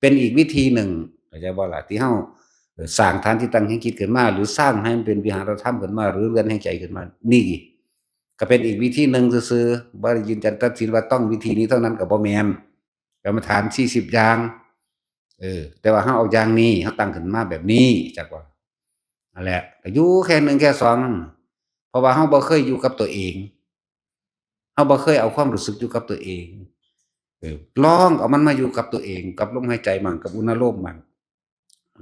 เป็นอีกวิธีหนึ่ง เข้าใจบ่ล่ะ ที่เฮา เอ่อ สร้างฐานที่ตั้งแห่งจิตขึ้นมา หรือสร้างให้มันเป็นวิหารธรรมขึ้นมา หรือเรือนแห่งใจขึ้นมา นี่ก็เป็นอีกวิธีหนึ่งซื่อๆ บ่ได้ยืนยันตัดสินว่าต้องวิธีนี้เท่านั้นก็บ่แม่น กรรมฐานสี่สิบอย่าง เออ แต่ว่าเฮาเอาอย่างนี้ เฮาตั้งขึ้นมาแบบนี้ จักว่า นั่นแหละ ก็อยู่แค่หนึ่งแค่สอง เพราะว่าเฮาบ่เคยอยู่กับตัวเอง เฮาบ่เคยเอาความรู้สึกอยู่กับตัวเอง เออ ลองเอามันมาอยู่กับตัวเอง กับลมหายใจมั่ง กับอุณาโลมมั่ง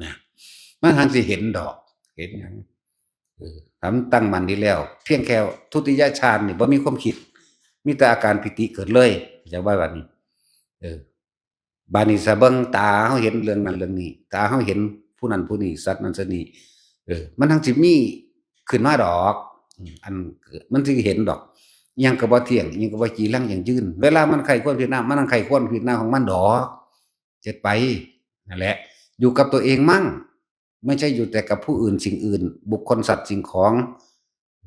นะ มันหังสิเห็นดอก เห็นหยัง เออ ถ้ามันตั้งมั่นดีแล้ว เพียงแค่ทุติยฌานนี่บ่มีความคิด มีแต่อาการปีติเกิดเลย อยากว่าแบบนี้ เออ บาดนี้ซะเบิ่งตาเฮาเห็นเรื่องนั้นเรื่องนี้ ตาเฮาเห็นผู้นั้นผู้นี้ สัตว์นั้นสัตว์นี้ เออ มันทั้งสิมีขึ้นมาดอก อืม อันมันสิเห็นดอก อิหยังก็บ่เที่ยง อิหยังก็บ่จีรังยั่งยืน เวลามันใคร่ควรพิจารณา มันทั้งใคร่ควรพิจารณาของมันดอก เฮ็ดไป นั่นแหละ อยู่กับตัวเองมั่ง ไม่ใช่อยู่แต่กับผู้อื่นสิ่งอื่น บุคคลสัตว์สิ่งของ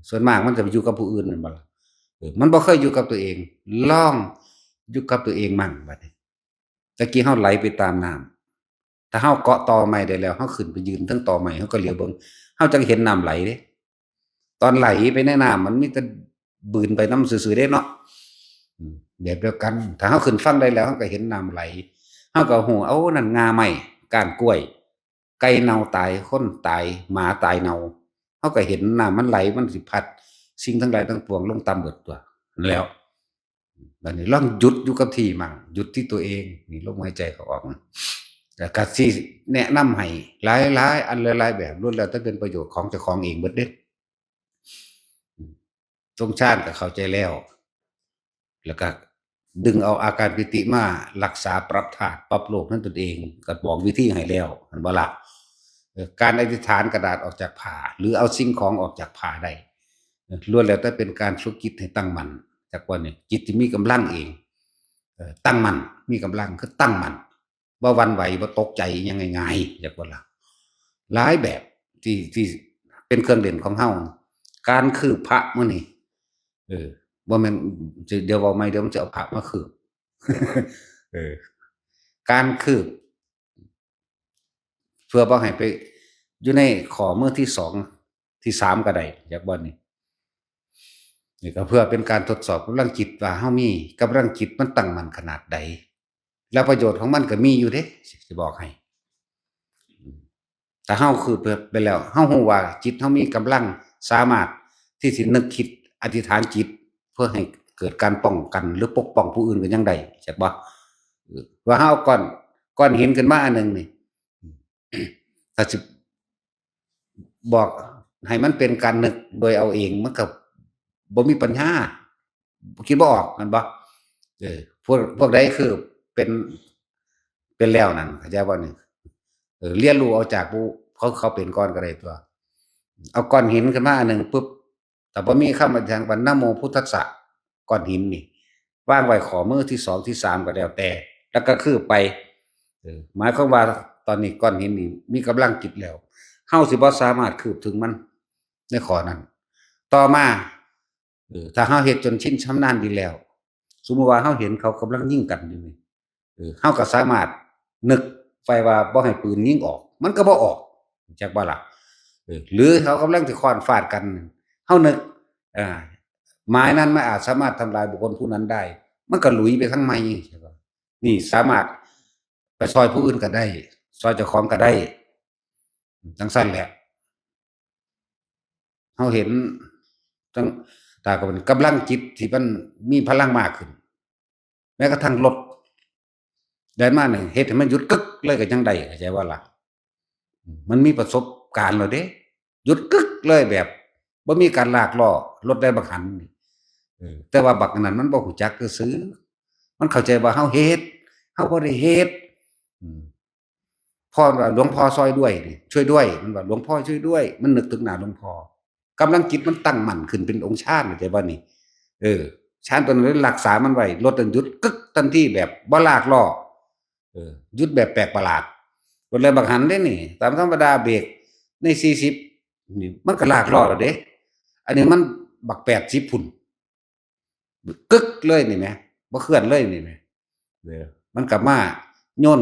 ส่วนมากมันจะไปอยู่กับผู้อื่นนั่นบ่ล่ะ เออ มันบ่เคยอยู่กับตัวเอง ลองอยู่กับตัวเองมั่งบัดนี้ ตะกี้เฮาไหลไปตามน้ำ ถ้าเฮาเกาะตอไม้ได้แล้ว เฮาขึ้นไปยืนเทิงตอไม้ เฮาก็เหลียวเบิ่ง เฮาจังเห็นน้ำไหลเด้ ตอนไหลไปในน้ำมันมีแต่บืนไปนำซื่อๆเด้เนาะ อืม แบบเดียวกัน ถ้าเฮาขึ้นฝั่งได้แล้ว เฮาก็เห็นน้ำไหล เฮาก็ฮู้ เอ้า นั่นง่าไม้ ก้านกล้วย ไก่เน่าตาย คนตาย หมาตายเน่า เฮาก็เห็นน้ำมันไหล มันสิพัดสิ่งทั้งหลายทั้งปวงลงต่ำเบิดตั๊ว นั่นแหล้ว บัดนี้ลองหยุดอยู่กับที่มั่ง หยุดที่ตัวเอง นี่ลมหายใจเข้าออกนะ แล้วก็สิแนะนำให้หลายๆอันหลายๆแบบ ล้วนแล้วแต่เป็นประโยชน์ของเจ้าของเองเบิดเด้ ทรงฌานก็เข้าใจแล้ว แล้วก็ดึงเอาอาการปีติมารักษา ปรับธาตุ ปรับโลกนั้นตนเอง ก็บอกวิธีให้แล้ว หั้นบ่ล่ะ เอ่อ การอธิษฐานกระดาษออกจากผ้า หรือเอาสิ่งของออกจากผ้าได้ เอ่อ ล้วนแล้วแต่เป็นการฝึกจิตให้ตั้งมั่น จากว่านี่ จิตที่มีกำลังเอง เอ่อ ตั้งมั่น มีกำลังคือตั้งมั่น บ่หวั่นไหว บ่ตกใจอิหยังง่ายๆ จากว่าล่ะ หลายแบบที่ ที่เป็นเครื่องเล่นของเฮา การคืบพระมื้อนี้ เออ บ่แม่น เดี๋ยวเว้าใหม่ เดี๋ยวมันจะเอาพระมาคืบ เออ การคืบ เพื่อบ่ให้ไปอยู่ในข้อมือที่สอง ที่สามก็ได้ จากบ่นี่ นี่ก็เพื่อเป็นการทดสอบกำลังจิตว่าเฮามีกำลังจิตมันตั้งมั่นขนาดใด แล้วประโยชน์ของมันก็มีอยู่เด้ สิบอกให้ ถ้าเฮาคืบไปแล้ว เฮาฮู้ว่าจิตเฮามีกำลังสามารถที่สินึกคิดอธิษฐานจิต เพื่อให้เกิดการป้องกันหรือปกป้องผู้อื่นก็ยังได้ จักบ่ เออ ว่าเฮาเอาก้อน ก้อนหินขึ้นมาอันหนึ่งนี่ ถ้าสิบอกให้มันเป็นการนึกโดยเอาเอง มันก็บ่มีปัญญา คิดบ่ออก แม่นบ่ เออ พวก พวกใดคือเป็น เป็นแล้วนั่น เข้าใจบ่นี่ เออ เรียนรู้เอาจากผู้เขา เขาเป็นก่อนก็ได้ตั๊ว เอาก้อนหินขึ้นมาอันหนึ่งปุ๊บ ถ้าบ่มีคำอธิษฐานว่า นะโมพุทธัสสะ ก้อนหินนี่ วางไว้ข้อมือที่สอง ที่สามก็แล้วแต่ แล้วก็คืบไป เออ หมายความว่าตอนนี้ก้อนหินนี่มีกำลังจิตแล้ว เฮาสิบ่สามารถคืบถึงมันในข้อนั้น ต่อมา เออ ถ้าเฮาเฮ็ดจนชินชำนาญดีแล้ว สมมุติว่าเฮาเห็นเขากำลังยิงกันอยู่นี่ เออ เฮาก็สามารถนึกไปว่าบ่ให้ปืนยิงออก มันก็บ่ออก จักบ่ล่ะ เออ หรือเขากำลังสิค้อนฟาดกัน เฮานึก อ่า ไม้นั้นมันอาจสามารถทำลายบุคคลผู้นั้นได้ มันก็หลุยไปทางใหม่ ใช่ปะ นี่สามารถไปซอยผู้อื่นก็ได้ ซอยเจ้าของก็ได้ จังซั่นแหละ เฮาเห็น จัง ตาก็เป็นกำลังจิตที่มันมีพลังมากขึ้น แม้กระทั่งรถได้มาเนี่ย เฮ็ดให้มันหยุดกึกเลยก็ยังได้ เข้าใจบ่ล่ะ มันมีประสบการณ์แล้วเด้ หยุดกึกเลยแบบบ่มีการลากล้อ รถได้บักหันนี่ เออ แต่ว่าบักนั้นมันบ่ฮู้จักซื่อๆ มันเข้าใจว่าเฮาเฮ็ด เฮาบ่ได้เฮ็ด อืม พ่อว่า "หลวงพ่อช่วยด้วยนี่ ช่วยด้วย" มันว่า "หลวงพ่อช่วยด้วย" มันนึกถึงหน้าหลวงพ่อ กำลังจิตมันตั้งมั่นขึ้นเป็นองค์ฌาน เข้าใจบ่นี่ เออ ฌานตัวนั้นเลยรักษามันไว้ รถนั้นหยุดกึกทันทีแบบบ่ลากล้อ เออ หยุดแบบแปลกประหลาด รถแล่นบักหันเด้นี่ ตามธรรมดาเบรกในสี่สิบนี่ มันก็ลากล้อแล้วเด้ อันนี้มันบักแปดสิบพุ้น กึกเลยนี่แหม บ่เคลื่อนเลยนี่แหม เออ มันก็มาโยน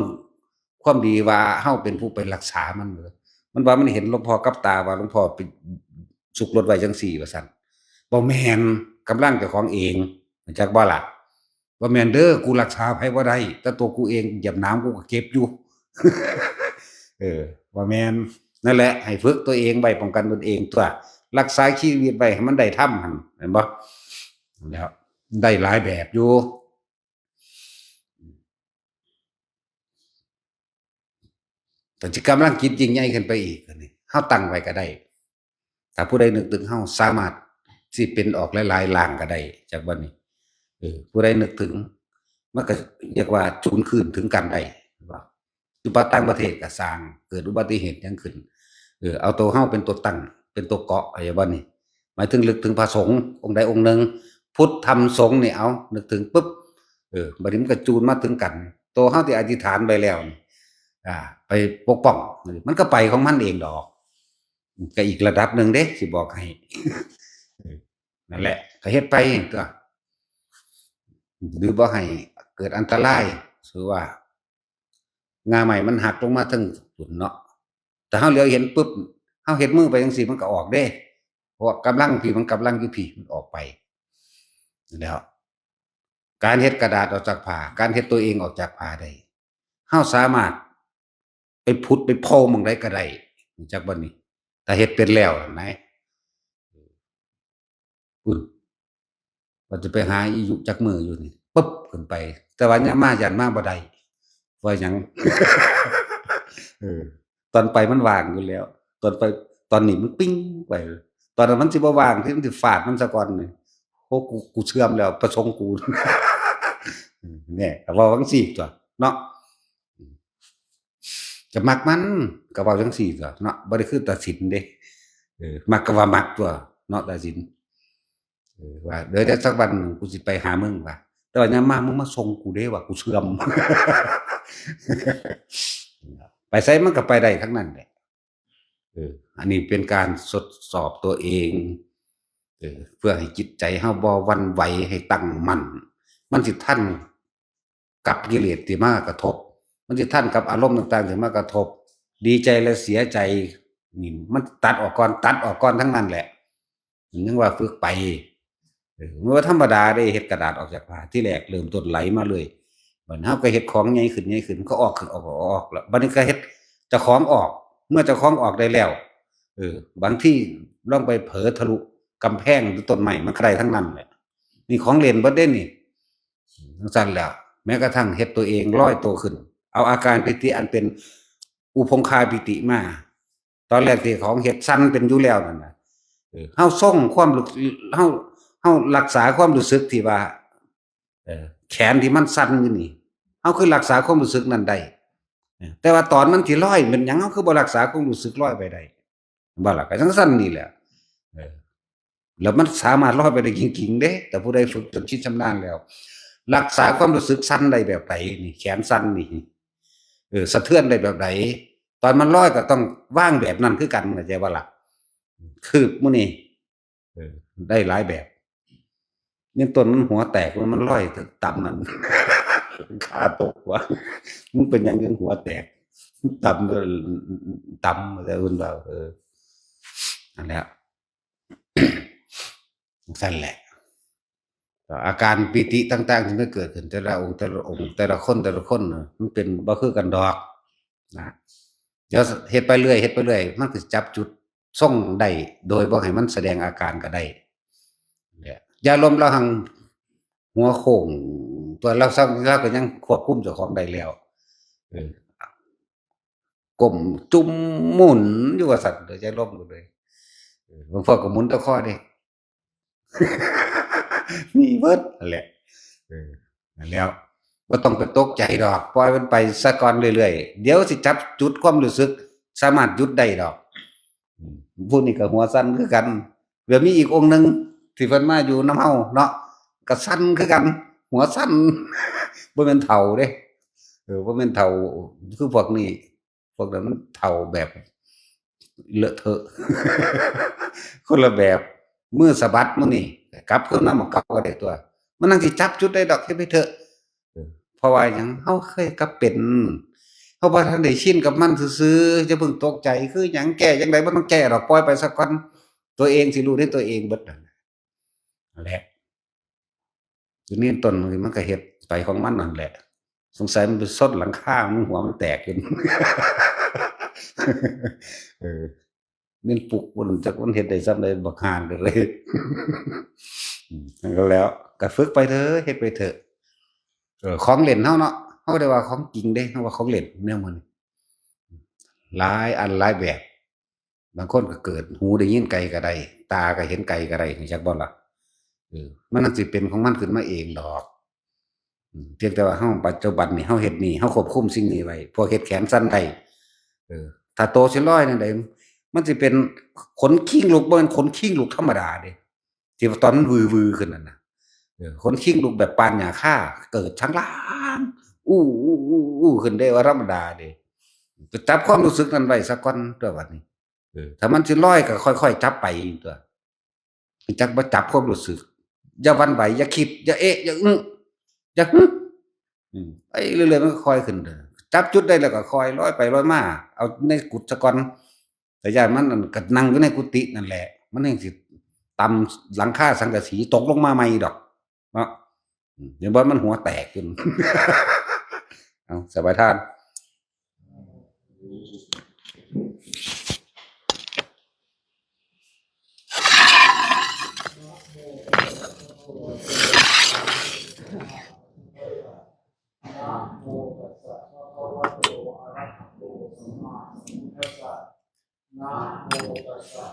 ความดีว่าเฮาเป็นผู้ไปรักษามัน มันว่ามันเห็นหลวงพ่อกับตาว่าหลวงพ่อไปซุกรถไว้จังซี่ว่าซั่น บ่แม่น กำลังเจ้าของเอง จักบ่ล่ะ บ่แม่นเด้อ กูรักษาไผบ่ได้ แต่ตัวกูเองเหยียบหนามกูก็เจ็บอยู่ เออ บ่แม่น นั่นแหละ ให้ฝึกตัวเองไว้ ป้องกันตนเองตั๊ว รักษาชีวิตไว้ให้มันได้ธรรมหั่น แม่นบ่ แล้วได้หลายแบบอยู่ ต ก็สิกำลังจิตยิ่งใหญ่ขึ้นไปอีก อันนี้เฮาตั้งไว้ก็ได้ ถ้าผู้ใดนึกถึงเฮาสามารถสิเป็นออกหลายๆร่างก็ได้ จากบัดนี้ เออ ผู้ใดนึกถึง มันก็เรียกว่าจูนคืนถึงกันได้ ว่าอยู่ต่างประเทศก็สร้าง เกิดอุบัติเหตุหยังขึ้น เออ เอาตัวเฮาเป็นตัวตั้ง เป็นตัวเกาะ ไอ้บัดนี้ หมายถึงนึกถึงพระสงฆ์องค์ใดองค์หนึ่ง พุทธธรรมสงฆ์นี่ เอานึกถึงปุ๊บ เออ บัดนี้มันก็จูนมาถึงกัน ตัวเฮาที่อธิษฐานไปแล้วนี่ อ่า ไปปกป้อง มันก็ไปของมันเองดอก ก็อีกระดับหนึ่งเด้ สิบอกให้ เออ นั่นแหละ ก็เฮ็ดไปตัว หรือบ่ให้เกิดอันตราย ถือว่า ง่าไม้มันหักลงมาทั้งฝุ่นเนาะ แต่เฮาเหลียวเห็นปุ๊บ เฮาเฮ็ดมือไปจังซี่มันก็ออกเด้ เพราะว่ากำลังพี้ มันกำลังอยู่พี้ มันออกไป แล้ว การเฮ็ดกระดาษออกจากผ้า การเฮ็ดตัวเองออกจากผ้าได้ เฮาสามารถไปผุดไปโพรงหม่องใดก็ได้ รู้จักบ่นี่ ถ้าเฮ็ดเป็นแล้วนั่นนะ พุ่น ว่าจะไปหาอีหยุจักมืออยู่นี่ ปึ๊บ ขึ้นไป แต่ว่ายามมาย้านมาบ่ได้ ว่าหยัง เออ ตอนไปมันว่างอยู่แล้ว ตอนไป ตอนนี้มันปิ้งไป ตอนนั้นมันสิบ่ว่าง ที่มันสิฟาดมันซะก่อนนี่ โอ้ กู กูเชื่อมแล้ว ประสงค์กู เนี่ย ก็เว้าจังซี่ตั๊วเนาะ จะมักมัน ก็เว้าจังซี่ตั๊วเนาะ บ่ได้คือตัดสินเด้ เออ มักก็ว่ามักตั๊วเนาะ ตัดสิน เออ ว่าเดี๋ยวจะสักวันหนึ่งกูสิไปหามึงว่ะ แต่ว่ายามมามึงมาส่งกูเด้ว่ะ กูเชื่อม ไปไสมันก็ไปได้ทั้งนั้นแหละ เออ อันนี้เป็นการทดสอบตัวเอง เออ เพื่อให้จิตใจเฮาบ่หวั่นไหว ให้ตั้งมั่น มันสิทันกับกิเลสที่มากระทบ มันสิทันกับอารมณ์ต่างๆที่มากระทบ ดีใจและเสียใจ นี่มันตัดออกก่อน ตัดออกก่อนทั้งนั้นแหละ มันยังว่าฝึกไป เออ มันว่าธรรมดาเด้ เฮ็ดกระดาษออกจากผ้า ที่แรกเริ่มต้นไหลมาเลย บัดนี้เฮาก็เฮ็ดของใหญ่ขึ้น ใหญ่ขึ้น ก็ออกขึ้น ออก ออก ออก แล้ว บัดนี้ก็เฮ็ดเจ้าของออก เมื่อเจ้าของออกได้แล้ว เออ บางทีลองไปเผลอทะลุกำแพงหรือต้นไม้ มันก็ได้ทั้งนั้นแหละ นี่ของเล่นเบิดเด้นี่ จังซั่นแหละ แม้กระทั่งเฮ็ดตัวเองลอยตัวขึ้น เอาอาการปีติอันเป็นอุพงคาปีติมา ตอนแรกที่ของเฮ็ดสั่นเป็นอยู่แล้วนั่นน่ะ เออ เฮาทรงความรู้ เฮา เฮารักษาความรู้สึกที่ว่า เออ แขนที่มันสั่นอยู่นี่ เฮาคือรักษาความรู้สึกนั้นได้ เออ แต่ว่าตอนมันสิลอยเป็นหยัง เฮาคือบ่รักษาความรู้สึกลอยไปได้ บ่ล่ะ ก็จังซั่นนี่แหละ เออ แล้วมันสามารถลอยไปได้จริงๆเด้ แต่ผู้ใดฝึกจนชินชำนาญแล้ว รักษาความรู้สึกสั่นได้แบบใดนี่ แขนสั่นนี่ เออ สะเทือนได้แบบใด ตอนมันลอยก็ต้องวางแบบนั้นคือกัน เข้าใจบ่ล่ะ คืบมื้อนี้ เออ ได้หลายแบบ นี่ต้นมันหัวแตก มันลอยต่ำนั่น ขาตกวะ มึงเป็นหยังจังหัวแตก ต่ำก็ต่ำ แต่เพิ่นว่า เออ นั่นแหละ จั่งซั่นแหละ อาการปีติต่างๆที่มันเกิดขึ้น แต่ละองค์ แต่ละองค์ แต่ละคน แต่ละคนน่ะ มันเป็นบ่คือกันดอก นะ เดี๋ยวเฮ็ดไปเรื่อย เฮ็ดไปเรื่อย มันก็จับจุดทรงได้ โดยบ่ให้มันแสดงอาการก็ได้ เนี่ย ยาลมลาวหังหัวโค้ง ตัวลาวซ้ำ ลาวก็ยังควบคุมเจ้าของได้แล้ว เออ ก้มจุ่มหมุนอยู่ว่าซั่น เดี๋ยวยาลมก็เลย เออ บางพวกก็หมุนแตะคอเด้ มีเบิดนั่นแหละ เออ นั่นแล้ว บ่ต้องไปตกใจดอก ปล่อยมันไปซะก่อนเรื่อยๆ เดี๋ยวสิจับจุดความรู้สึก สามารถหยุดได้ดอก อืม ผู้นี้ก็หัวสั่นคือกัน เดี๋ยวมีอีกองค์หนึ่งที่เพิ่นมาอยู่นำเฮาเนาะ ก็สั่นคือกัน หัวสั่น บ่แม่นเฒ่าเด้ เออ บ่แม่นเฒ่า คือพวกนี้ พวกนั้นมันเฒ่าแบบเลอะเทอะ คนละแบบ มือสะบัดมื้อนี้ กลับคืนมาหม่องเก่าก็ได้ตัว มันนั่งสิจับจุดได้ดอก เฮ็ดไปเถอะ เออ เพราะว่าหยัง เฮาเคยกลับเป็น เฮาบ่ทันได้ชินกับมันซื่อๆ อย่าเพิ่งตกใจ คือหยัง แก้จั่งใดบ่ต้องแก้ดอก ปล่อยไปซะก่อน ตัวเองสิรู้ในตัวเองเบิดนั่นแหละ ทีนี้ต้นมันก็เฮ็ดไปของมันนั่นแหละ สงสัยมันไปชนหลังคา มันหัวมันแตกขึ้น เออ แม่นปลุกมัน จักมันเฮ็ดได้ส่ำใด บักห่านก็เลย อืม นั่นก็แล้ว ก็ฝึกไปเถอะ เฮ็ดไปเถอะ เออ ของเล่นเฮาเนาะ เฮาได้ว่าของจริงเด้ เฮาว่าของเล่นแนวมัน หลายอันหลายแบบ บางคนก็เกิดหูได้ยินไกลก็ได้ ตาก็เห็นไกลก็ได้ รู้จักบ่ล่ะ? เออ มันนั่นสิเป็นของมันขึ้นมาเองดอก อืม เพียงแต่ว่าเฮาปัจจุบันนี่เฮาเฮ็ดนี่ เฮาควบคุมสิ่งนี้ไว้ พวกเฮ็ดแขนสั่นได้ เออ ถ้าโตสิลอยแนวใด มันสิเป็นขนคิงลุก บ่แม่นขนคิงลุกธรรมดาเด้ ที่ว่าตอนมันวือๆขึ้นนั่นน่ะ เออ ขนคิงลุกแบบปานหญ้าคา เกิดทั้งล่าง อู้อู้อู้อู้ขึ้นได้ว่าธรรมดาเด้ ไปจับความรู้สึกนั้นไว้ซะก่อนตัวบัดนี้ เออ ถ้ามันสิลอยก็ค่อยๆจับไปตัว จักบ่จับความรู้สึก อย่าหวั่นไหว อย่าคิด อย่าเอะ อย่าอึ้ง อย่าหึ อืม ไปเรื่อยๆ มันก็ค่อยขึ้นเด้อ จับจุดได้แล้วก็ค่อยลอยไปลอยมา เอาในกุฏิซะก่อน แต่ย่านมันนั่นก็นั่งอยู่ในกุฏินั่นแหละ มันยังสิตำหลังคาสังกะสีตกลงมาใหม่ดอก เนาะ อืม เห็นบ่มันหัวแตกขึ้น เอา สบายทาน นะโมตัสสะภะคะวะโต อะระหะโต สัมมาสัมพุทธัสสะ นะโมตัสสะ